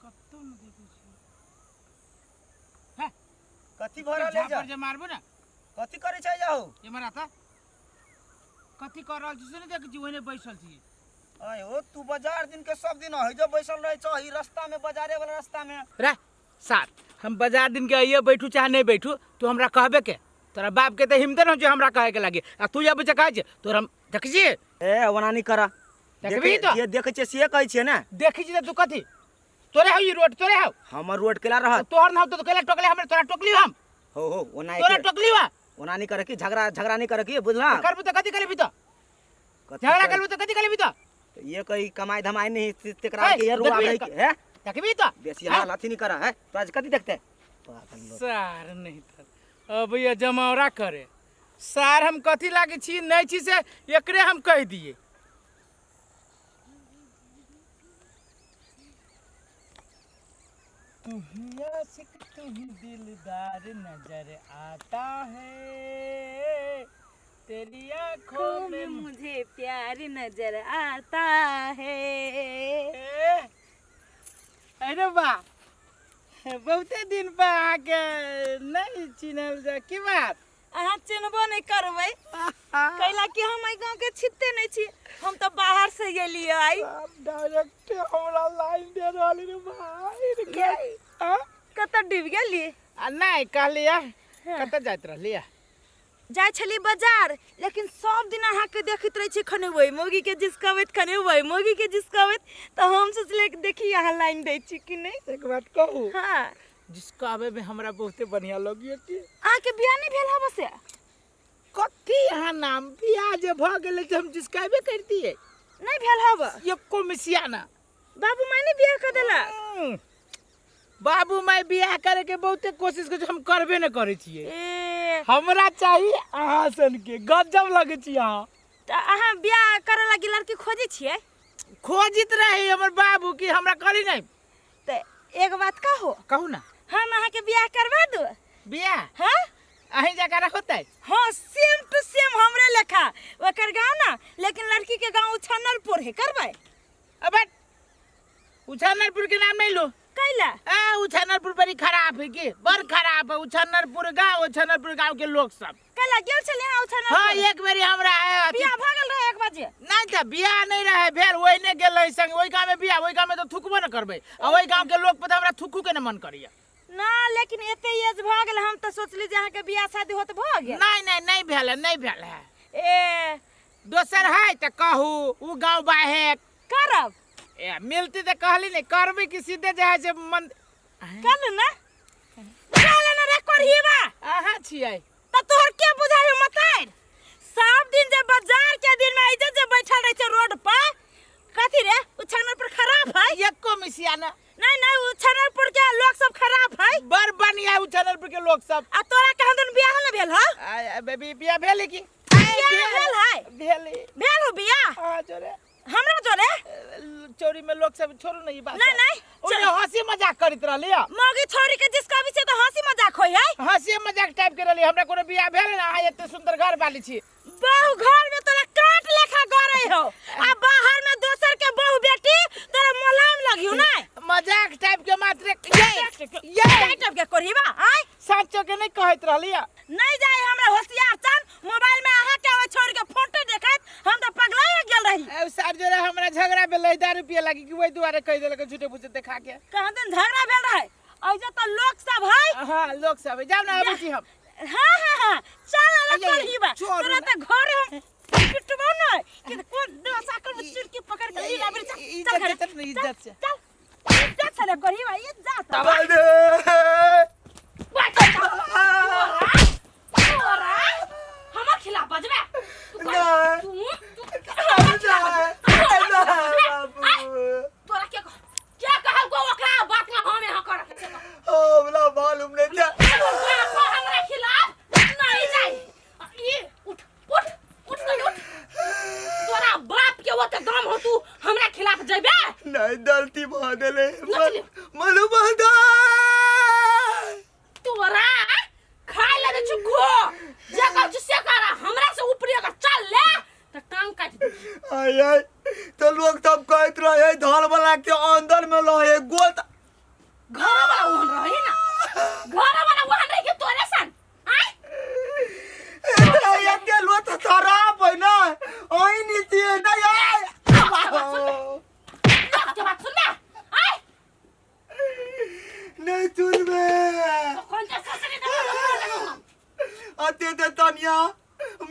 कतौ न देखै छियै। कथी भऽ रहल है? झापर जे मारबो ना। कथी करै छै जाहू? एमहर आता कथी कर रहल छी से नहि देखै छी ओहने बैसल छी। आय हो तू बाजार दिन के सब दिन है जो बैसल रहे छह ई रास्ता में बाजारे वाला रास्ता में। रे सार हम बाजार दिन के आइए बैठू चाहे नहीं बैठू तू हमरा कहबे के तोरा बाप के तो हिम्मत न हो जे हमरा कहे के लागे आ तू जब कहै छै तोरा हम देखै छियै। ए ओना नहीं करा। देखबही तो? जे देखै छियै से कहै छियै ने। देखै छी तऽ तू कथी तोरे हौ ई रोड तोरे हौ। हमर रोड केला रहत? तोहर न हौ तऽ केला टोकले हमरा तोरा टोकली हम। हो हो ओना तोरा टोकली वा। ओना नहीं करे की झगड़ा झगड़ा नहीं करे की बुझला? करबू तऽ कथी करबी तऽ? कथी झगड़ा कर- करबू तऽ कथी करबी तऽ? ये कहीं कमाई धमाई नहीं तेकरा है, के ये रुआ देखबी रही तऽ? है? देखबी तऽ? बेसी हाल अथी नहीं करा है तो आज कथी देखते? पागल लोग। सार नहीं तर अब ये जमावरा करे सार हम कथी लागे छी नहीं छी से एकरे हम कह दिए। तू ही आशिक तू ही दिलदार नजर आता है तेरी आंखों में मुझे प्यार नजर आता है। अरे वाह बहुते दिन पर अहाँके नहीं चिन्हल जा की बात? अहाँ चिन्हबो नहीं करबै कैला कि हम एहि गाँव के छिते नहीं छी हम तो बाहर से गेलियै आई। डायरेक्ट हमरा लाइन दे रहल रे भाई रे ये। कतऽ डूबि गेलियै? आ नहीं कहलियै कतऽ जाइत रहलियै? जाइ छलियै बाजार लेकिन सब दिन अहाँके देखैत रहै छी खने ओहि मौगी के जिसकबैत खने ओहि मौगी के जिसकबैत तऽ हम सोचलियै कि देखी अहाँ लाइन दै छी कि नहि। एक बात कहू? हाँ। जिसकाबे में हमरा बहुते बढ़िया लगिए कि अहाँके बियाह नहि भेल हबे से? कथी अहाँ नाम बियाह जे भऽ गेलै से हम जिसकाबे करतियै। नहि भेल हबे? एको मिसिया ना। बाबू माय नहि बियाह कऽ देलक? बाबू माय बियाह करे के बहुते कोशिश करै छै हम करबे नहि करै छियै। ए। हमरा चाही अहाँ सन के गजब लगै छी अहाँ। तऽ अहाँ बियाह करऽ लागी लड़की खोजै छियै? खोजित रही हमर बाबू कि हमरा करी नहि। तऽ एक बात कहू? कहू ना। हम अहाँके बियाह करवा दू? बियाह? हाँ? अहीं जकाँ होतै? हाँ सेम टू सेम हमरे लेखा ओकर गाँव ना लेकिन लड़की के गाँव उछानलपुर है करबै? अबे उछानलपुर के नाम नहीं लो। कैला? ए उछनरपुर बड़ी खराब है की, बड़ खराब है उछनरपुर गांव, उछनरपुर गांव के लोग सब। कैला गेल छलियै अहाँ उछनरपुर? हाँ एक बेरी हमरा बियाह भऽ गेल रहै 1 बजे? नहीं तऽ बियाह नहीं रहे भेल, ओहि नहीं गेल रही संग, ओहि गांव में बियाह, ओहि गांव में तो थुकबो न करबै, आ ओहि गांव के लोग पर तऽ हमरा थुकू के न मन करैया। ना लेकिन एते एज भऽ गेल, हम तऽ सोचली जे अहाँके बियाह शादी होत भऽ गेल। नहीं नहीं नहीं भेल है, नहीं भेल है। ए दोसर है तऽ कहू, उ गांव बाहेक करब। ए मिलती तऽ कहली नहीं, करबी कि सीधे जे है से मन कल ना चल ना रे करहीबा। अहाँ छियै तऽ तोहर के बुझाइ हो मतार? सब दिन जे बाजार के दिन में ऐजे जे बैठल रहे छै रोड पर, कथी रे उछानरपुर खराब है? एको मिसिया ना। नहीं नहीं उछानरपुर के लोग सब खराब है। बड़ बढ़िया उछानरपुर के लोग सब। आ तोरा कहाँ दिन बियाह न भेल ह? आ, बेबी बियाह भेल की? बियाह भेल है? भेल। भेल हो बियाह? हां जोरे। हमरा जोरे? चोरी में लोग सब छोड़ू नहीं बात। नहीं नहीं। ओने हंसी मजाक करत रहली है। मौगी छोरी के जिसका भी से तो हंसी मजाक होय है। हंसी मजाक टाइप के रहली, हमरा कोनो बियाह भेल ना, अहाँ एते सुंदर घर वाली छी। बहु घर में तोरा काट लेखा गरै हो, आ बाहर में दोसर के बहु बेटी तोरा मुलायम लगियो नै। मजाक टाइप के मात्र ये ये टाइप के करहीबा आय। साचो के नहीं कहत रहली है। नहीं जाए हमरा होशियार चन मोबाइल में अहाँ के ओइ छोड़ के फोटो देखैत हम तो पगला गेल रही। ए सार जोरे हमरा झगड़ा भेलै, दारू पिए लागी कि ओइ दुआरे कहि देलक झूठे फूसे देखा के। कहाँ दिन झगड़ा भेल रहै? ऐजे तो लोक सब है। हां लोक सब है, जाओ ना अबै छी हम। हां हां हां चल ना अये, करहीबा। छोड़ू तोरा ना। त घर हम पिटबो नै कि कोन दशा कर चुटकी पकड़ के लीला बेर चल, इज्जत चल घरे। से त इज्जत से। चल इज्जत से रे करहीबा, इज्जत। तोरा हमर खिलाफ बजबे? नहीं। तू तोरा के के कहल को ओकरा बात ना हम यहाँ कर हमरा मालूम नहीं था। हमरा खिलाफ नहीं जाई। ये उठ उठ उठ नहीं उठ। तोरा बाप के ओते दम हो तू हमरा खिलाफ जइबे? नहीं गलती भ गेलै। नचली। मालूम भ तोरा खाय ले छु खो, जे कहै छु से कर, हमरा से ऊपरी अगर चल ले त टांग काट दे। आय आय तो लोग तब कहत रहे धल वाला के अंदर में रहे गोल। घर वाला ओहन रहे ना, घर वाला ओहन रहे के तोरे सन। आय एते लोग तो खराब है ना, ओई नीचे नहीं आय। के बात सुन ले। आय नहीं सुनबे। तो कौन से ससुरी दे हम? अते ते तनिया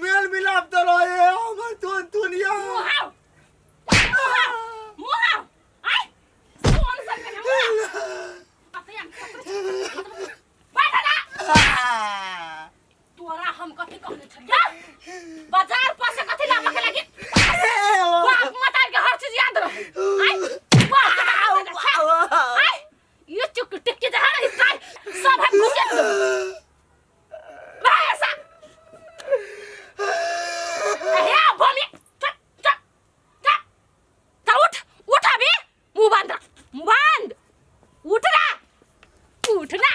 मेल मिलाप तो रहे हमर तुन तुनिया। मुहाव मुहाव आय कौन सा के मुहाव अते हम बैठ ना। तोरा हम कथि कहने छलिया? बाजार पर से कथि लाबे के लागी? बाप मतार के हर चीज याद रहे। आय बाप आय ये चुक टिक के जहां रही साई सब हम घुसे दो। भाई ऐसा हे भूमि चल चल चल चल उठ उठ अभी मुंह बांध मुंह बांध उठ ना उठ ना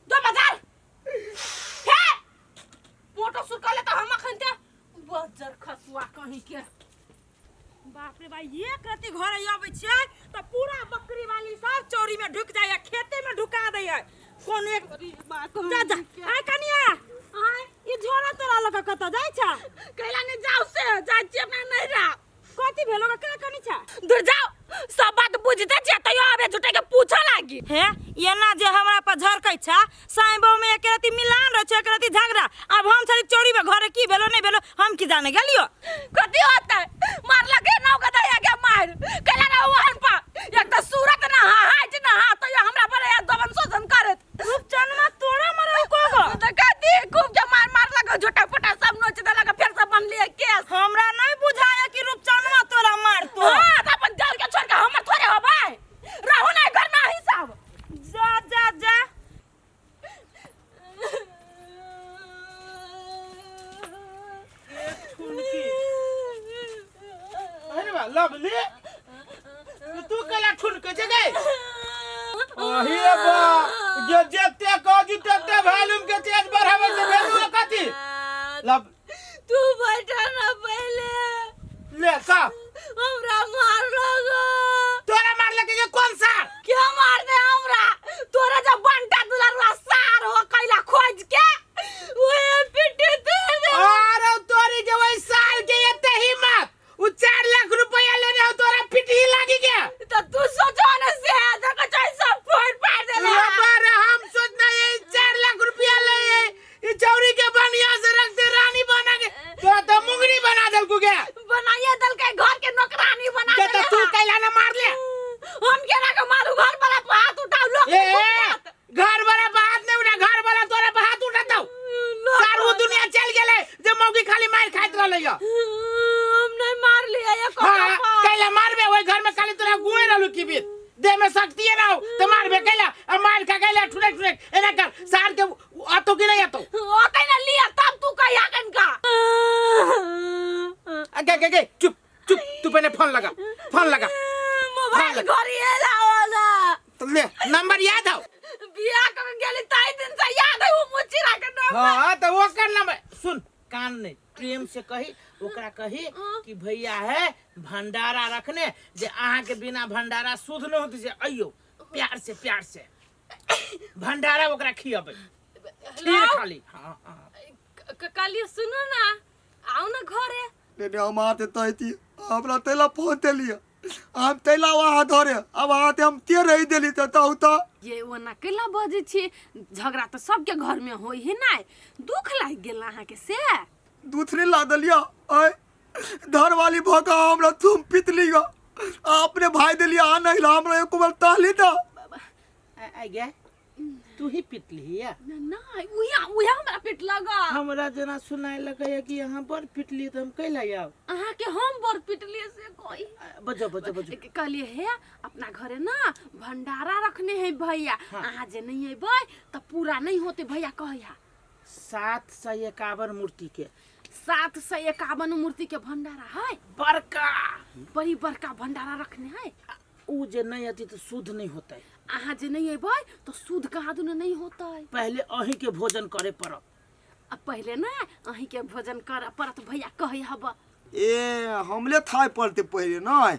दो बाजार हे मोटो सुरकले तो हम अखन ते बजर खसुआ कहीं के। बाप रे भाई एक रति घर आबै छियै तऽ पूरा बकरी वाली सब चोरी में ढुक जाइए, खेते में ढुका दैए। कोन एक जा जा आय कनिया आय ई झोरा तोरा लऽ कऽ कतऽ जाइ छ? कैला नहीं जाऊ से जाइ छियै अपना नैहरा। कथी भेलो केना कनी छ? दूर जाओ सब बात बुझते छियै तैयो आबे झूठे के पूछऽ लागी। हे एना जे हमरा पर झरकै छ, साई बहू में एक रति मिलान रहै छै, एक रति झगड़ा। आब हम छली चोरी में घरे की भेलो नहीं भेलो हम की जाने गेलियो। कथी होतै? मारलक के नाव के दैया के मार कैला ना वहन पा एक त सूरत ना हा हाइट ना हा तैयो हमरा पर या दबन शोषण करत। रूपचनमा तोरा मरल को गो? त कथी खूब के मार मारलक झोटा पोटा सब नोच देलक फेर से बनलिए केस। हमरा नहीं बुझाया कि रूपचनमा तोरा मारतो। हां त अपन जान के छोड़ के हमर थोड़े होबै, रहू नहीं घर में ही सब। जा जा जा। अरे बा लवली तू कैला ठुनके छै गई? अही बा जे जेते कहजू तेते वॉल्यूम के तेज बढ़ाबै छै, वॉल्यूम कथी? लब तू बैठा ना पहले। ले का हमरा मारलक। तोरा मारलक के कौन सा? के छलैया। हम नहीं मारलियै एको हाँ, थप्पड़। कैला मारबे? ओहि घर में खाली तोरा गुए रहलू की बीत देह में शक्ति है ना हो तो मारबे कैला? आ मार खा कैला ठुनक ठुनक एना कर सार के आतो कि नहीं आतो? ओतै ना लिया तब तू कहिया कनका। आ गे गे गे, चुप चुप, तू पहले फोन लगा, फोन लगा। मोबाइल लगा। घरी लावला। तो ले, नंबर याद हो? बियाह कर गेली ताई दिन से याद है वो मुचिरा के नंबर। हाँ तो वो कर नंबर सुन, कान नहीं प्रेम से कही ओकरा, कही कि भैया है भंडारा रखने जे अहाँ के बिना भंडारा शुद्ध न होती से अइयो, प्यार से प्यार से भंडारा ओकरा खियबै खीर खाली। हाँ हाँ। कहलियै सुनू ना, आउ ना घरे। नहीं नहीं, हम आते तो थी हमरा तैला फोन देलिए, हम तैला वहाँ धरे अब आते हम ते रही देली तो ताऊ तो ये ओना कैला बजै छी? झगड़ा तऽ सबके घर में होइ है नाय, दुख लागि गेल अहाँके से? दूध नहीं ला दलिया आय धर वाली भका हमरा तुम पीत लिया अपने भाई देलिया आ नहीं ला हमरा एको बार ताली दा। आ गया तू ही पिट लिया? नहीं, उहे उहे हमरा पिट लगा। हमरा जेना सुनाए लगैया कि यहाँ बड़ पिटली, तो हम कैला आउ? अहाँके हम बड़ पिटलिए से कोई बजो बजो बजो। कहलिए हे अपना घरे ना भंडारा रखने है भैया। हाँ। अहाँ जे नहीं अयबै तऽ पूरा नहीं होते भैया कहैया। 751 मूर्ति के 751 मूर्ति के भंडारा है। बड़का बड़ी बड़का भंडारा रखने है। उ जे नहीं अती तो शुद्ध नहीं होता है। अहाँ जे नहीं अयबै तो शुद्ध कहाँ दुनू नहीं होता है। पहले अहीं के भोजन करे पड़त। अब पहले ना अहीं के भोजन करे पड़त भैया कहै हब। ए हमले थाय पड़ते पहले नहीं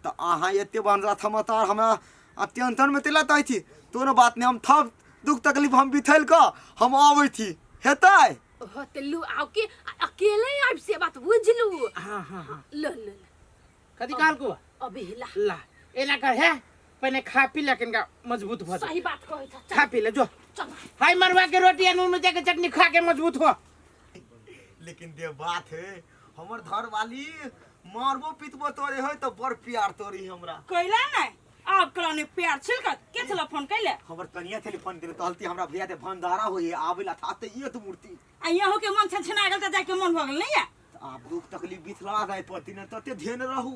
तो अहाँ एते भंडारा थमतार हमरा अत्यंतन में तेला तै थी तो न बात नहीं, हम थप दुख तकलीफ हम बिथैल क हम आबै थी हेतै। होते लू आओ के अकेले आबि से बात बुझलू। हाँ हाँ हाँ। लो लो लो। कथी कहल को? अभी हिला ला एना कर है पहले खा पी ले किनका मजबूत हो। सही बात कहै छ। खा पी ले जो। चल। हाय मरुआ के रोटी आ नून मिर्चा के चटनी खा के मजबूत हो। लेकिन दे बात है हमर घर वाली मारबो पिटबो तोरे है तो बड़ प्यार तोरी हमरा। कैला नहीं आप कलाने प्यार छिलकत के छला फोन कैले? हमर कनिया थेली फोन देले तहलती हमरा भैया ते भंडारा होई आवेला था ते ये तो मूर्ति आ यहाँ के मन छनछना गेल त जाके मन भ गेल नहीं है? आप दुख तकलीफ बिथला जाय पड़ती न तते ध्यान रहू।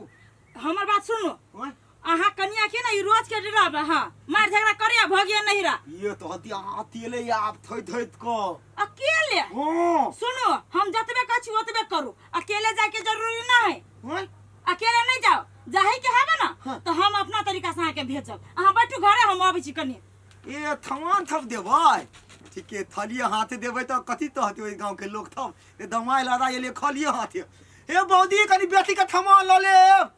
हमर बात सुनू। हाँ? अहाँ कनिया के ना ई रोज के डराबे। हाँ मार झगड़ा करे आ भगिया नहीं रहा। ये तो हती अकेले आप थई थई को अकेले? हाँ। सुनो हम जतबे कहै छी ओतबे करू, अकेले जाय के जरूरी ना है। हाँ? अकेले नहीं जाओ, जाहे के हेबे ना। हाँ। तो हम अपना तरीका से अहाँ के भेजब, अहाँ बैठू घरे हम अबै छी कनी। ए थमान थप देबै ठीके थलिए हाथे देबै तऽ कथी तहते ओहि गाँव के लोग थप ए दमाइ लड़ा एलिए खलिए हाथे। हे बौदी कनी बेटी के थमा लऽ लेब।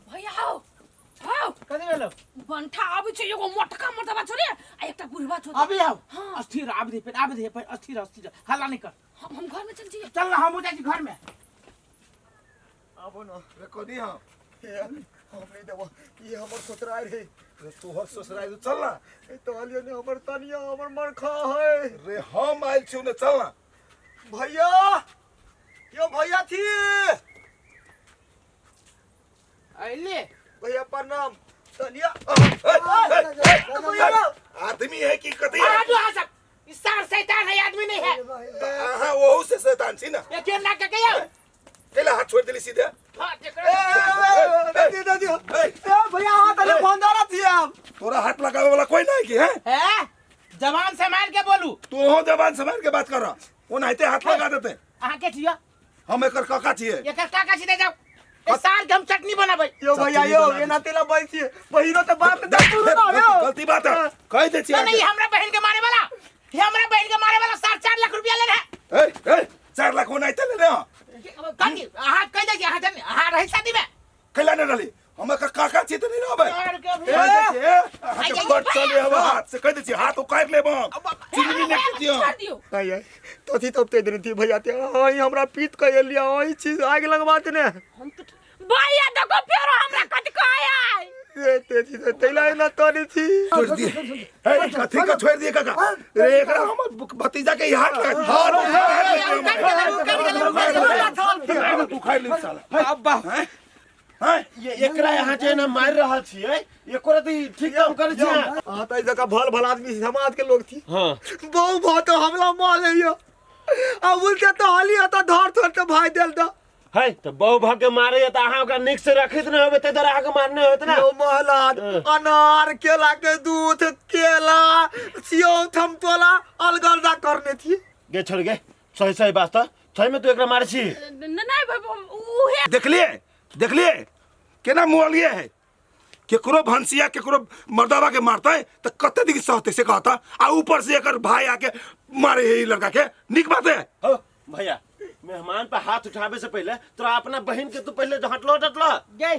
भैया आओ आओ। कथी भेलो? बंठा आबै छै एगो मोटका मर्दबा छोड़े आ एकटा बुढ़बा छोड़े। अभी आओ। हाँ। अस्थिर आब दे पे आब दे पे अस्थिर अस्थिर हल्ला नहीं कर। हम घर में चल जाइए। चल ना हम जाइ छी घर में। आबो ना। रे कथी हम? हे, हम नहीं देबो, ई हमर ससुराल है। रे तोहर ससुराल चल ना। ए तहलिए ने हमर तनिया हमर मरखा है। रे हम आइल छी ने चल ना। भैया यो भैया थी अइले भैया प्रणाम। तनिया आदमी है कि कथी है? आजू आ सब ई सार शैतान है, आदमी नहीं है। अहाँ ओहू से शैतान छी ना। ये केना के कहियो? कैला हाथ छोड़ देली सीधे? हाँ, दे दे दे। ए भैया हाथ ले भंडारा थी आप। तोरा हाथ लगावे वाला कोई नहीं की है? है? जवान संभाल के बोलू। तू हो जवान संभाल के बात कर रहा, ओनाहिते हाथ लगा देते। अहाँ के छियो? हम एकर काका छियै। एकर काका छी दे जाओ। ए सार के हम चटनी बनाबै। यो भैया यो एना तेला बैसी बहिनो त बाप दे पूरा ना यो। गलती बात है कह दे छी। नहीं हमरा बहन के मारे वाला, ये हमरा बहन के मारे वाला सार 4 लाख रुपया ले रहा। ए ए 4 लाख ओनाहिते ले रहा। कथी अहाँ कह दे छी अहाँ जन अहाँ रही शादी में कैला नहीं रहली? हम एकर काका छी त नहीं रहबै। सार के भी- कह दे छी, ए, अहाँ के बड़ चले हवा हाथ से कह दे छी हाथ उकाड़ि लेब हम। चिमनी ने के दियो। छोड़ दियो। आई आई तथी तब ते दिन थी भैया ते आई हमरा पीत के एलिया आई चीज आग लगवा देने। हम तो भैया देखो फेरो हमरा कत कहै आय। ए ते थी ते तैला एना तोरी थी। छोड़ दिए। ए कथी के छोड़ दिए काका? रे एकरा हमर भतीजा के हाथ लगा। हाथ उखाड़ उखाड़ ले साला। अब्बा हैं? हैं? ये एकरा यहाँ जे ना मारि रहल छियै एको रति ठीक काम करै छियै अहाँ तऽ जगह भल भल आदमी समाज के लोग थी। हाँ। बहु बहुत हमला मार लियो। आ उल्टे तो हली तो धर थोर के भाई देल तो है तऽ बहु भऽ के मारैया तऽ अहाँ ओकरा नीक से रखैत नहि होबै ताहि दुआरे अहाँके मारने होत ना यो महलाद अनार केला के दूध केला सेव थमतोला अलगलदा करने थी गे छोड़ गे सही सही बात तऽ सही में तू एकरा मारै छी नहीं भाई उहे देखलिए देखलिए केना मुआलिए है केकरो भंसिया केकरो मर्दावा के मारते तो कते दिन सहते से कहता आ ऊपर से एकर भाई आके मारे है ई लड़का के निक बात है हो भैया मेहमान पे हाथ उठावे से पहले तोरा अपना बहन के तू पहले हटलो डटलो गई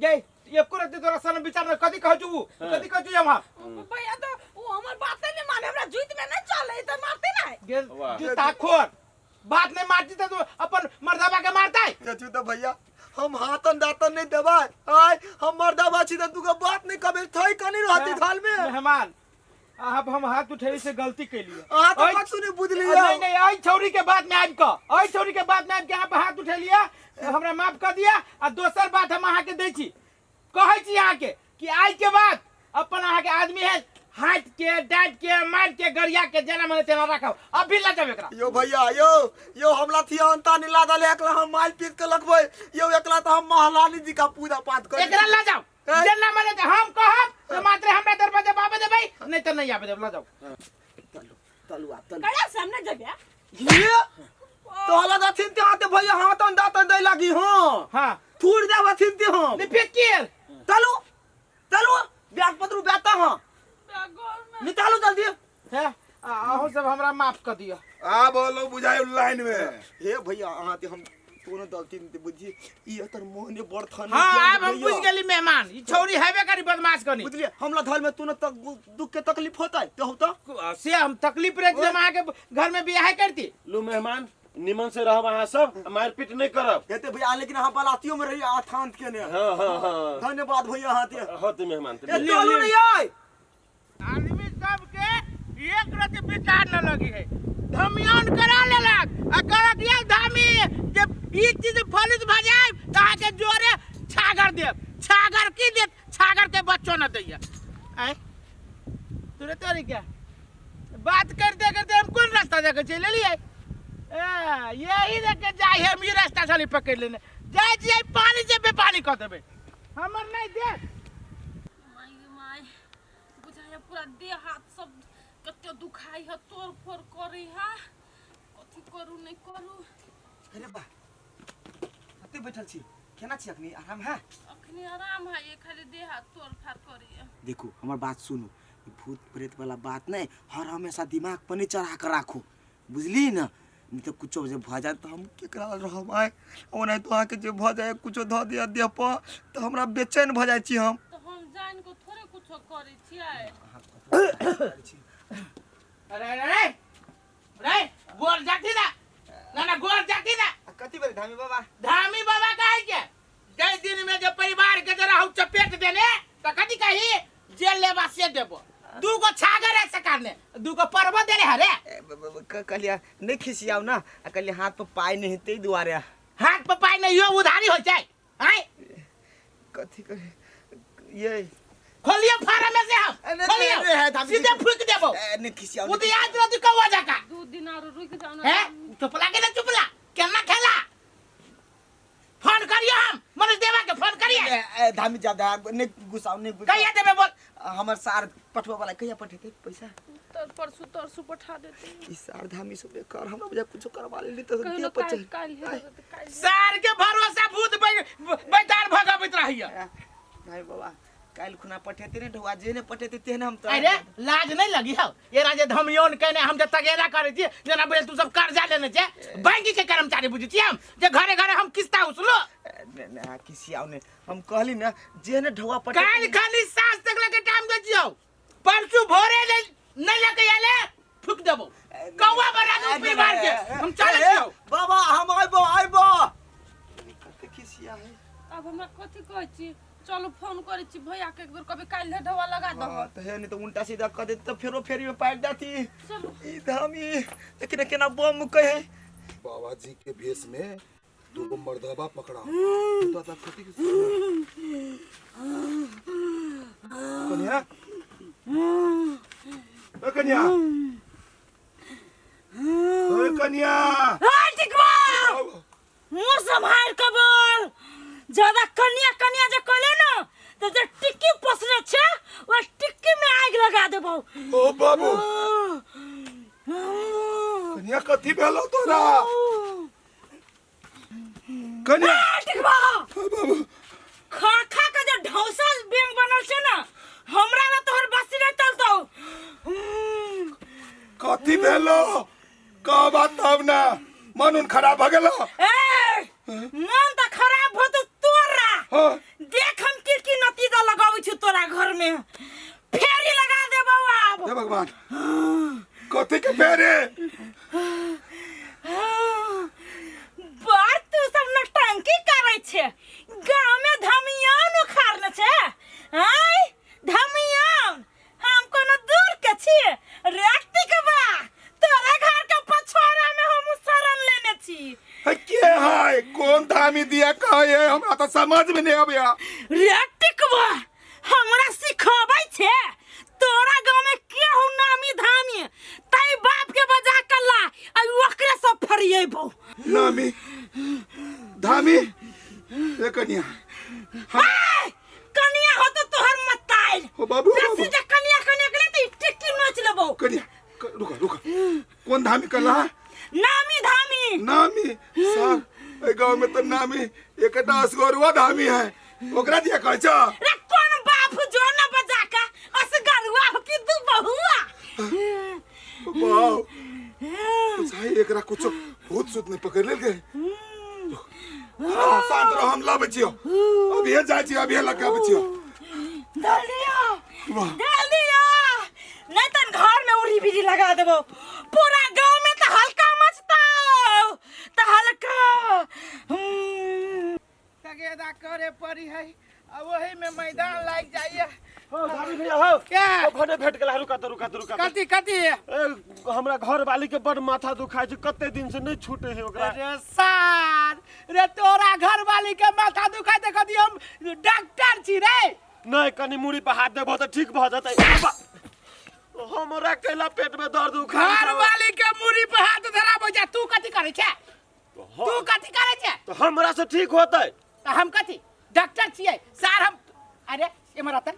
गई एको रत्ती तोरा सन विचार न कथी कहै छु कथी कहै छु हम भैया तो वो हमर बाते नहीं माने हमरा जुइत में नहीं चले त मारते नहीं गेल वाह। जूता खोर बात नहीं मारती तो तू अपन मर्दाबा के मारता है चाचू तो भैया हम हाथन दातन नहीं देबै आय हम मर्दाबा छी त दूगो बात नहीं कबे थई कनी रहती थाल में मेहमान अब हम हाथ उठेले से गलती कैलिए अहाँ तो कछु नहीं बुझलियै नहीं नहीं आई छौरी के बात में आबि कऽ आई छौरी के बात में आबि के अहाँ हाथ उठेलिए हमरा माफ कर दिया आ दोसर बात हम अहाँके दै छी कहै छी अहाँके कि आइ के बाद अपन अहाँके आदमी है हाथ के डांट के मार के गरिया के जेना मने तेना राखब अभी लऽ जाब एकरा यो भैया यो यो हमला थी अंता नहीं लादल एकला हम माल पीट के लगबै यो एकला तो हम महारानी जी का पूजा पाठ कर एकरा लऽ जाओ जेना मने ते हम कहब तो मात्र हमरा दरवाजा पर आबे देबै नहीं तो नहीं आबे देब लऽ जाओ तलु आ तलु कड़ा सामने जबे ये तो हला दथिन ते हाथे भैया हाथन दातन दै लागी हां हां थूर देवथिन ते हम नहीं फेंक के तलु तलु ब्याज पत्र ब्याता हां निकालू जल्दी है अहूँ सब हमरा माफ कर दिअ आ बोलो बुझाई लाइन में हे भैया अहाँ ते हम कोनो गलती नहीं बुझी ई तर मोहने बड़ थाने हाँ अब हम बुझ गेली मेहमान ई छौरी हेबे करी बदमाश कनी बुझलिए हमला धर में तू तक दुख के तकलीफ होता है तो होता से हम तकलीफ रहे हम अहाँके घर में बियाह करती लू मेहमान निमन से रहब अहाँ सब मारपीट नहीं करब हेते भैया लेकिन अहाँ बलातियों में रही आथांत के ने हाँ हाँ हाँ धन्यवाद भैया अहाँ ते होते मेहमान ए चलू नहीं आए आदमी सबके एक रति विचार न लगी है धमियान करा लेलक आ कहलक ये धामी जे ई चीज फलित भऽ जाय तऽ अहाँके जोरे छागर देब छागर की देत छागर के बच्चो न दैया आँय तोरे तोरे क्या बात करते करते हम कोन रास्ता जाके चलि एलियै ए यही देख के जाइ हम ई रास्ता छली पकड़ि लेने जाइ छियै पानी से बेपानी कऽ देबै हमर नहि देख माय गे माय बुझाइया पूरा देह हाथ सब कते दुखाइ है तोड़ फोड़ करै है कथी करू नहि करू अरे बा कते बैठल छी केना छी अखनी आराम है अखनी आराम है ये खाली देह हाथ तोड़ फाड़ करैया देखू हमर बात सुनू ई भूत प्रेत वाला बात नहीं हर हमेशा दिमाग पर नहीं चढ़ा कर राखू बुझली ना नहीं तो कुछो जे भऽ जाए तऽ हम केकरा लग रहब आइ ओनाहितो अहाँके जे भऽ जाए कुछो धऽ दिअ देह पर तऽ हमरा बेचैन भऽ जाइ छी हम तऽ हम जानि कऽ थोड़े कुछो करै छियै अरे अरे अरे अरे गोर जाती ना ना ना गोर जाती ना कथी भेलै धामी बाबा धामी बाबा काहे के जै दिन में जे परिवार के जरा हम चपेट देने त कथी कही जे लेबा से देबो दू गो छागर है सरकार ने दू गो पर्वत देने हरे ए, ब- ब- ब- कहलियै नहि खिसियाउ ना आ कहलियै हाथ पर पाइ नहि है ताहि दुआरे हाथ पर पाइ नहीं हो उधारी हो जाए आय कथी करे ये खोलिए फार्म में से हम ए, नहीं, खोलिए नहीं, नहीं, है, धामी सीधे जी। फूक देबो ए, नहि खिसियाउ वो तो याद रह कौआ जका दू दिन आरो रुकि जाउ ना हैं चुपला के ना चुपला केना खेला फोन करियो हम मनोज देवा के फोन करिए ए, ए, धामी ज्यादा नहि गुस्साउ नहि गुस्साउ। कहिया देबे बोल हमर सार पठबऽ वाला कहिया पठेतै पैसा तर परसू तरसू पठा देते ई सार धामी सब बेकार हमरा बुझा कुछो करवा लेली तऽ कहियो देह पर काल्हि चढ़ि काल्हि हेतै तऽ काल्हि सार के भरोसा भूत बैताल भगाबैत रहैया भाई बाबा काल्हि खुना पठेते ने ढौआ जे ने पठेते तेहन हम तो अरे लाज नहीं लगी हौ ये राजे धमियोन केने हम जे तगेदा करे छी जेना बुझे तू सब कर्जा लेने छे बैंक के कर्मचारी बुझे छी हम जे घरे घरे हम किस्ता उसलो ने किसी आउ ने हम कहली ने जे ने ढौआ पठेते काल्हि खाली साँझ तक लगे टाइम दे छियौ परसू भोरे ले नहीं लेके आले फूक देबो कौआ बना दू परिवार के हम चले छियौ बाबा हम आइबो आइबो कते खिसिया है आब हमरा कथी कहै छी चलू फोन करै छी भैया के एक बेर कभी काल्हि ढौआ लगा दहो हाँ, तऽ हे नहीं तऽ उल्टा सीधा कह देत तऽ फेरो फेरी में पाटि जाती चलू ई धामी लेकिन केना बम कहे बाबा जी के भेष में दूगो मर्दबा पकड़ा तो तब कथी के कन्या ओ कन्या ओ कन्या कनिया। हाय टिकवा, मुंह सम्हार के बोल। ज्यादा कनिया कनिया जे कहले ना तो जे टिक्की पोसने छे ओ टिक्की में आग लगा देबो। ओ बाबू, कनिया कथी भेलो तोरा? कनिया टिकवा, ओ बाबू, खा खा के जे ढौसा बेंग बनल छे ना, हमरा ना तोहर बसी नहीं चलतो। कथी भेलो कह बात तब ना, मन उन खराब भ गेलो? ए, मन त खराब हो तो तोरा। हाँ। देख हम की की नतीजा लगाबै छी तोरा घर में, फेरी लगा देबौ आब। हे भगवान, कथी के फेरे? बात तू सब नौटंकी करै छे, गाँव में धमियान उखाड़ने छे। आय धमियान, हम कोनो दूर के छिए रे टिकबा? तोरा घर के पछोड़ा में हम शरण लेने छी। है के है, कौन धामी दिया कहे, हमरा तो समझ में नहीं आबैया। रे टिकबा, हमरा सिखबै छे? तोरा गाँव में केहू नामी धामी तै बाप के बजा के ला, आ ओकरे सब फरिएबौ। नामी धामी? ए कनिया। ए, कनिया हो तो तोहर मताइल। ओ बाबू, ओ बेसी बाबू। जे कनिया कनिया के तो टिक्की नोच लेबौ। कनिया, रुका रुका, कौन धामी कला? नामी धामी। नामी सर, ए गांव में तो नामी एकटा असगरुआ धामी है, ओकरा दिया कहै छ? रे कौन बाप जो न बजा का असगरुआ हो कि दू बहुआ? बाप चाहे एकरा कुछ भूत सूत नहीं पकड़ लेल गए। हाँ, शांत रहो, हम लाबै छियो, अभिये जाइ छियो, अभिये लग आबै छियो। डालिया। वाह। डालिया, नहीं तन घर में उड़ी बिड़ी लगा देबो, पूरा गांव में तो हल्का मचता तो हल्का। तगेदा करे पड़ी है आ वही में मैदान लाग जाइए। हो भाभी भैया हो। क्या? ओ भने भेट गेला। रुका तो, रुका तो, रुका तो। कथी कथी? ए, हमरा घर वाली के बड़ माथा दुखाइ छै, कते दिन से नहीं छूटे है ओकरा। अरे सार रे, तोरा घर वाली के माथा दुखाइ त कथी हम डॉक्टर छी रे? नहीं, कनी मुड़ी पर हाथ देबो तऽ ठीक भऽ जेतै। हमरा कैला पेट में दर्द उखा। घर वाली के मुड़ी पर हाथ धराबो जा, तू कथी करै छै? तू कथी करै छै? तो हमरा से ठीक होतै। तऽ हम कथी डॉक्टर छियै सार हम? अरे एमहर आते,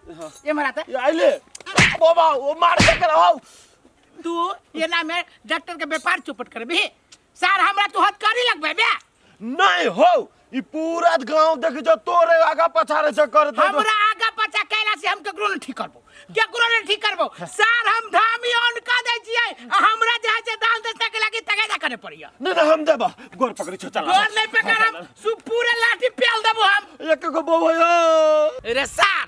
एमहर आते। ये आइले बाबा, ओ मार के करा हो। तू एना में डॉक्टर के व्यापार चौपट करबी सार? हमरा तू हथकड़ी लगबे बे? नहीं हो, ई पूरा गांव देख जो तोरे आगा पछाड़े से कर दे। हमरा आगा पछा कैला से हम केकरो नहीं ठीक करबो, केकरो नहीं ठीक करबो सार। हम धामी ऑन कर दै छियै आ हमरा जे है से दान दे सके लागी तगेदा करे पड़िया। नहीं नहीं, हम देबा, गोर पकड़ी छो, चला। गोर नहीं पकड़ब, सु पूरे लाठी पेल देबो हम। एक गो बहू है। अरे सार,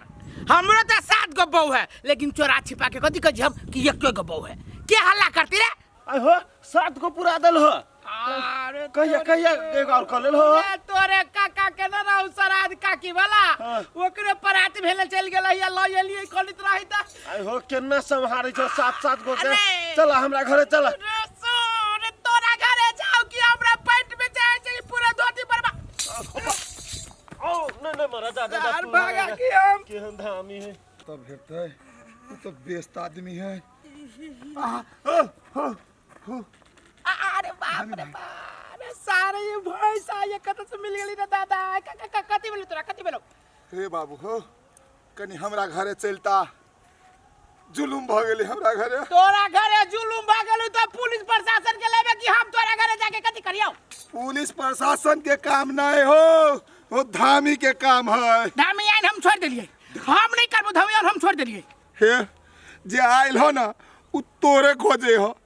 हमरो तो 7 गो बहू है, लेकिन चोरा छिपा के कथी कहै छी हम कि एक गो बहू है। के हल्ला करती रे? आय हो, 7 गो पूरा दल हो। अरे कहिया कहिया एक और कर लेल हो? अरे तोरे काका के न रहू सराद काकी वाला। हाँ। ओकरे परात भेले चल गेल या ल एलियै खलित रही त। आय हो, केना सम्हारे छो 7 7 गो के? अरे। चला हमरा घरे चला। रे सुन, तोरा घरे जाओ कि हमरा पेट में जाए छै पूरा धोती पर ओ नहीं नहीं, मरा जा जा जा। सार तू भागा जा। कि हम केहन धामी है। तब भेटतै, ओ तो व्यस्त आदमी है। अरे बाप रे बाप रे, सारे ये भैंसा ये कत से मिल गेली रे दादा? कथी भेलो तोरा, कथी भेलो? हे बाबू हो, कनी हमरा घरे चलता, जुलुम भऽ गेलै हमरा घरे। तोरा घरे जुलुम भऽ गेलौ तऽ पुलिस प्रशासन के लेबे कि हम तोरा घरे जाके कथी करियौ? पुलिस प्रशासन के काम नहीं हो, वो धामी के काम है। धामी आइन हम छोड़ देलियै, हम नहीं करबो धामी आइन, हम छोड़ देलियै। हे, जे आयल हो ना उ तोरे खोजे हो,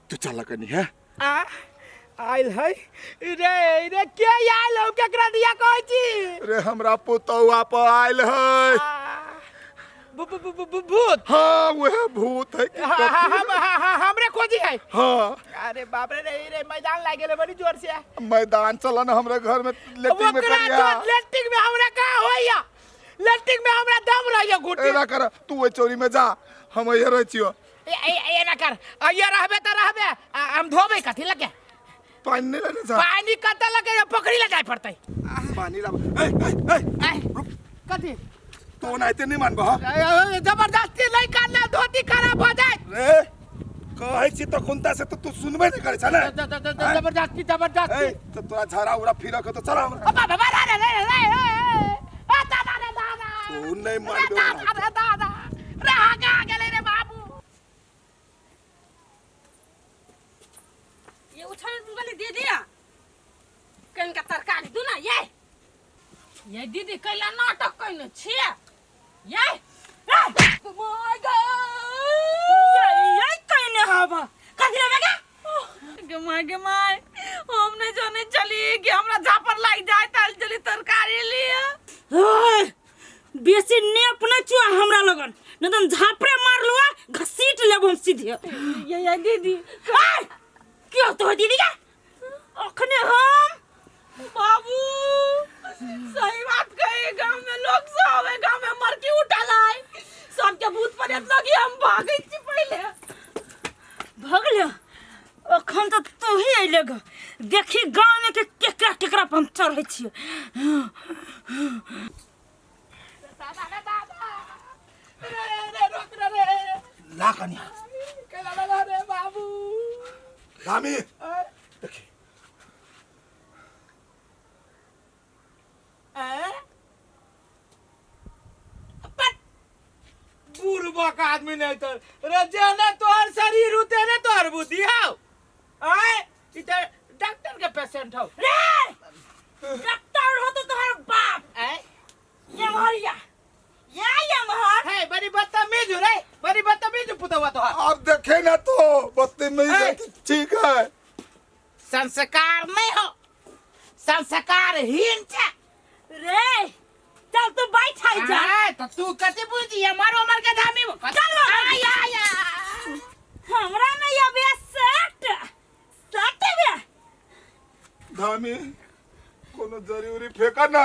तू चल कनी है। आ आयल है रे? रे के आयल हो, केकरा दिया कहै छी? रे हमरा पुतौआ पर आयल है। भूत? हाँ, वह भूत है कि हाँ, हाँ, कथी? हाँ, हाँ, हमरे खोजी है? हाँ। अरे बाप रे रे रे, मैदान लाग गेलै बड़ी जोर से। मैदान चला ना हमरा घर में लेट्रिन में ओकरा करिया। जो लेट्रिन में हमरा कहाँ होइया, लेट्रिन में हमरा दम रहैया घुटी। एना कर, तू ओहि चोरी में जा, हम एहिए रहै छियो। ए ए, एना कर, अइया रहबे त रहबे, आ हम धोबै कथी लगे? पानी नहीं लेने जा। पानी कतऽ लगे? पोखरी ले जाय पड़तै। पानी ला। ए ए ए। ऐ, कथी? तू ओनाहिते नहीं मानबह। ए, ए, जबरदस्ती नहीं करना, धोती खराब हो जाए। रे कहै छी तो कुंता से तो तू सुनबे नहीं करे छ ना। जबरदस्ती जबरदस्ती। ए तो तोरा झाड़ा उड़ा फिर के तो चला हमरा। बाबा बाबा रे रे रे रे आ दादा रे दादा। तू नहीं मारबे। दादा रे दादा रे आगे गेलै रे बाबू। ये उठल वाली दे दिया कनका तरकारी दू ना। ये दीदी कैला नाटक कैने छियै ये my God ये कैने हवा कथी लेबे गे? गे my गे my, हम नहीं जाने चली कि हमरा झापर लाग जाए ताल चली तरकारी लिए। ओए, बेसी नेप नहीं चुआ हमरा लगन, नहीं तो झापड़े मार लुआ घसीट लेब हम सीधे। ये दीदी आय, क्यों तो दीदी का अखने हम बाबू सही बात कहे, गांव में लोग सब है, गांव में मर के उठा लाए सबके भूत प्रेत लगी, हम भागै छी पहिले। भगले अखन तो तू ही अइले ग, देखी गांव में के केकरा केकरा पर हम चढ़ै छियै। दादा रे दादा रे रे रोक रे रे ला कनिया कैला लगा रे बाबू। रामी देखी बुढ़बक आदमी नहीं तो रे जेने तोहर शरीर उते ने तोहर बुद्धि हौ। आय ई त डॉक्टर के पेशेंट हौ रे। डॉक्टर हो तो तोहर बाप। आय ये मरिया ये ये महर हे बड़ी बदतमीज हो रे, बड़ी बदतमीज पुतवा तोहर। आप देखे ना तो बदतमीज है कि ठीक है। संस्कार नहीं हो, संस्कारहीन छे रे। चल तू बैठ आई जा। तो तू कथी बुझी हमारो हमर के धामी चल आय आय हमरा नहीं अबे सट सट बे धामी कोनो जरूरी फेंका ना।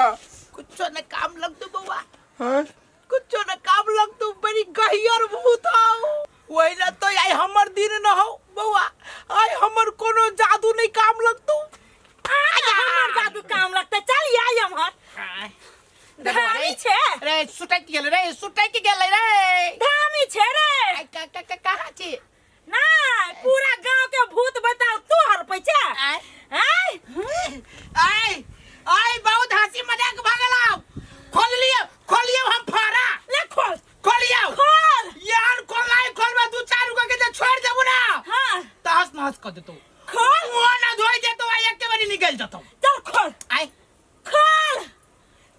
कुछो न काम लगतू बउआ, हैं कुछो न काम लगतू, बड़ी गहियर भूत हौ। वही ना तो आई हमर दिन न हो बउआ, आई हमर कोनो जादू नहीं काम लगतू। हमर जादू काम लगता। चल आई हमर धामी छे रे, सुटक गेल रे, सुटक गेल रे। धामी छे रे। कहाँ छी? ना पूरा गांव के भूत बताओ तू हर पैसा। आय आय आय आय बहुत हंसी मजाक भगलाओ। खोल लियो, खोलियो हम फारा ले खोल, खोलियो खोल यार, खोल खोलबा दू चार गो के जे छोड़ देबू ना। हां त हंस नहस कर देतो। खोल मुंह ना धोई देतो, आई एक बारी निकल जतो। चल खोल। आय खोल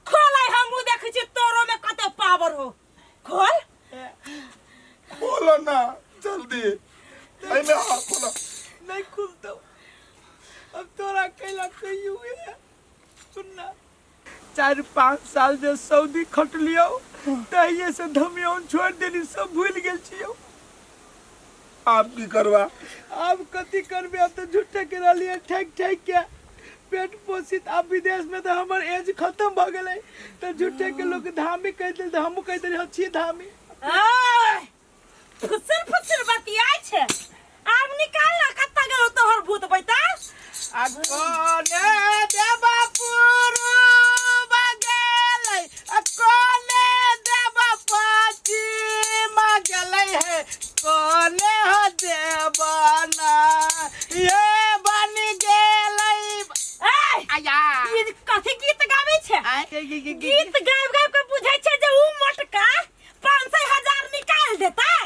खोल आई हमहू देखै छी तोरो में कते पावर हो। खोल खोलो ना जल्दी, एमे हाथ खोलो। नहीं खुलतो अब तोरा कैला कहियो है। सुनना 4-5 साल जे सऊदी खटलियो तहिए से धमियौन छोड़ देली, सब भूल गेल छियो। आप की करवा? अब कथी करबे, अब तो झूठे के रहलिए ठेक ठेक के पेट पोसित। अब विदेश में तो हमर एज खत्म भ गेलै, तो झूठे के लोग धामी कह देल, तो हमहू कह देली हम छी धामी। फुसर फुसर बतियाइ छे। आब निकाल ना कत्ता गेलो तोहर भूत बैता। आ कोने देबा पुरुब गेलै, आ कोने देबा पश्चिम गेलै हे, कोने हो देबा ना ये बनि गेलै। ए आया ई कथी गीत गाबै छे? गीत गाबि गाबि के बुझै छे जे ऊ मोटका 500 हजार निकाल देतै।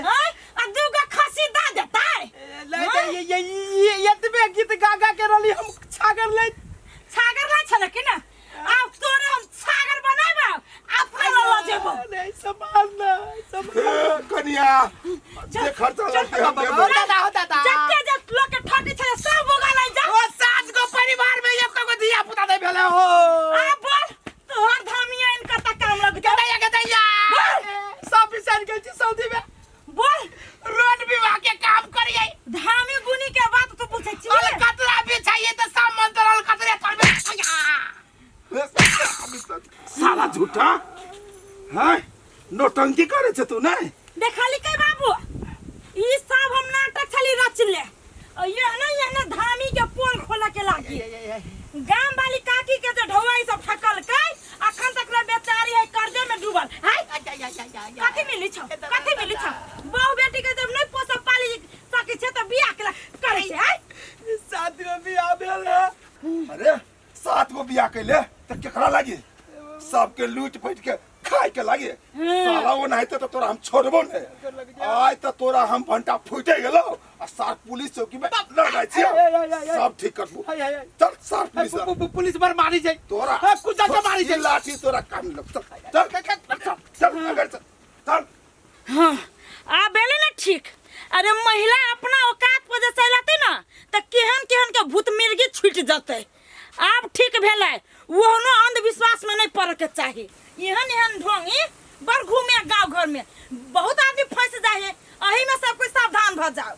हैं आ दूगो खसी द देतै। एतबे गीत गा गा के रहली हम छागर ले छागर ला छले कि ना? आब तोरे हम छागर बनाबो, अपना ल ल जेबो। नहीं संभाल ना संभाल कनिया जे खर्चा लगते हम हो देबो। दादा, हो दादा। जते जत लोग के ठगी छले सब उगा जा। ओ 7 गो परिवार में एक गो धिया पुता नहीं भेले हो। आ बोल तोहर धामिया इन कता काम लगतौ? गदैया गदैया सब बिसर गेल छी सऊदी में। बोल रोड विभाग के काम करिए। धामी गुनी के बात तू पूछै छी? अलकतरा बिछाइए तो सब मंत्र अलकतरे पर साला झूठा हैं नौटंकी करे छे तू नहीं? देखली के बाबू ई सब हम नाटक छली रचले। ये ना ये ना धामी के पोल खोला के लागी। गाम वाली काकी के जे ढोवाई सब ठकल के अखन तक ले बेचारी है कर्जे में डूबल है। कथी मिली छौ, कथी मिली छौ? बहु बेटी के जब नहीं पोसब पाली सकै अरे सात गो बियाह कैले त केकरा लागी सबके लूट पैट के खाए के लागे साला वो नहीं तो तोरा हम छोड़बो नहीं आय तो तोरा हम भंटा फूटे गेलो आ सार पुलिस चौकी में लड़ जाइ छियो सब ठीक करबो चल सार पुलिस पुलिस पर मारी जाई तोरा हाँ, कुत्ता के मारी ई लाठी तोरा काम लग चल चल चल चल चल अगर चल चल हाँ आ भेलै ने ठीक। अरे महिला अपना औकात पर जे चलते ना तऽ केहन केहन के भूत मिर्गी छूटि जतै। आब ठीक भेलै, ओहनो अंधविश्वास में नहीं पड़े के चाही। एहन एहन ढोंगी बड़ घूमे गाँव घर में, बहुत आदमी फंस जाए है। एही में सब कोई सावधान भऽ जाओ।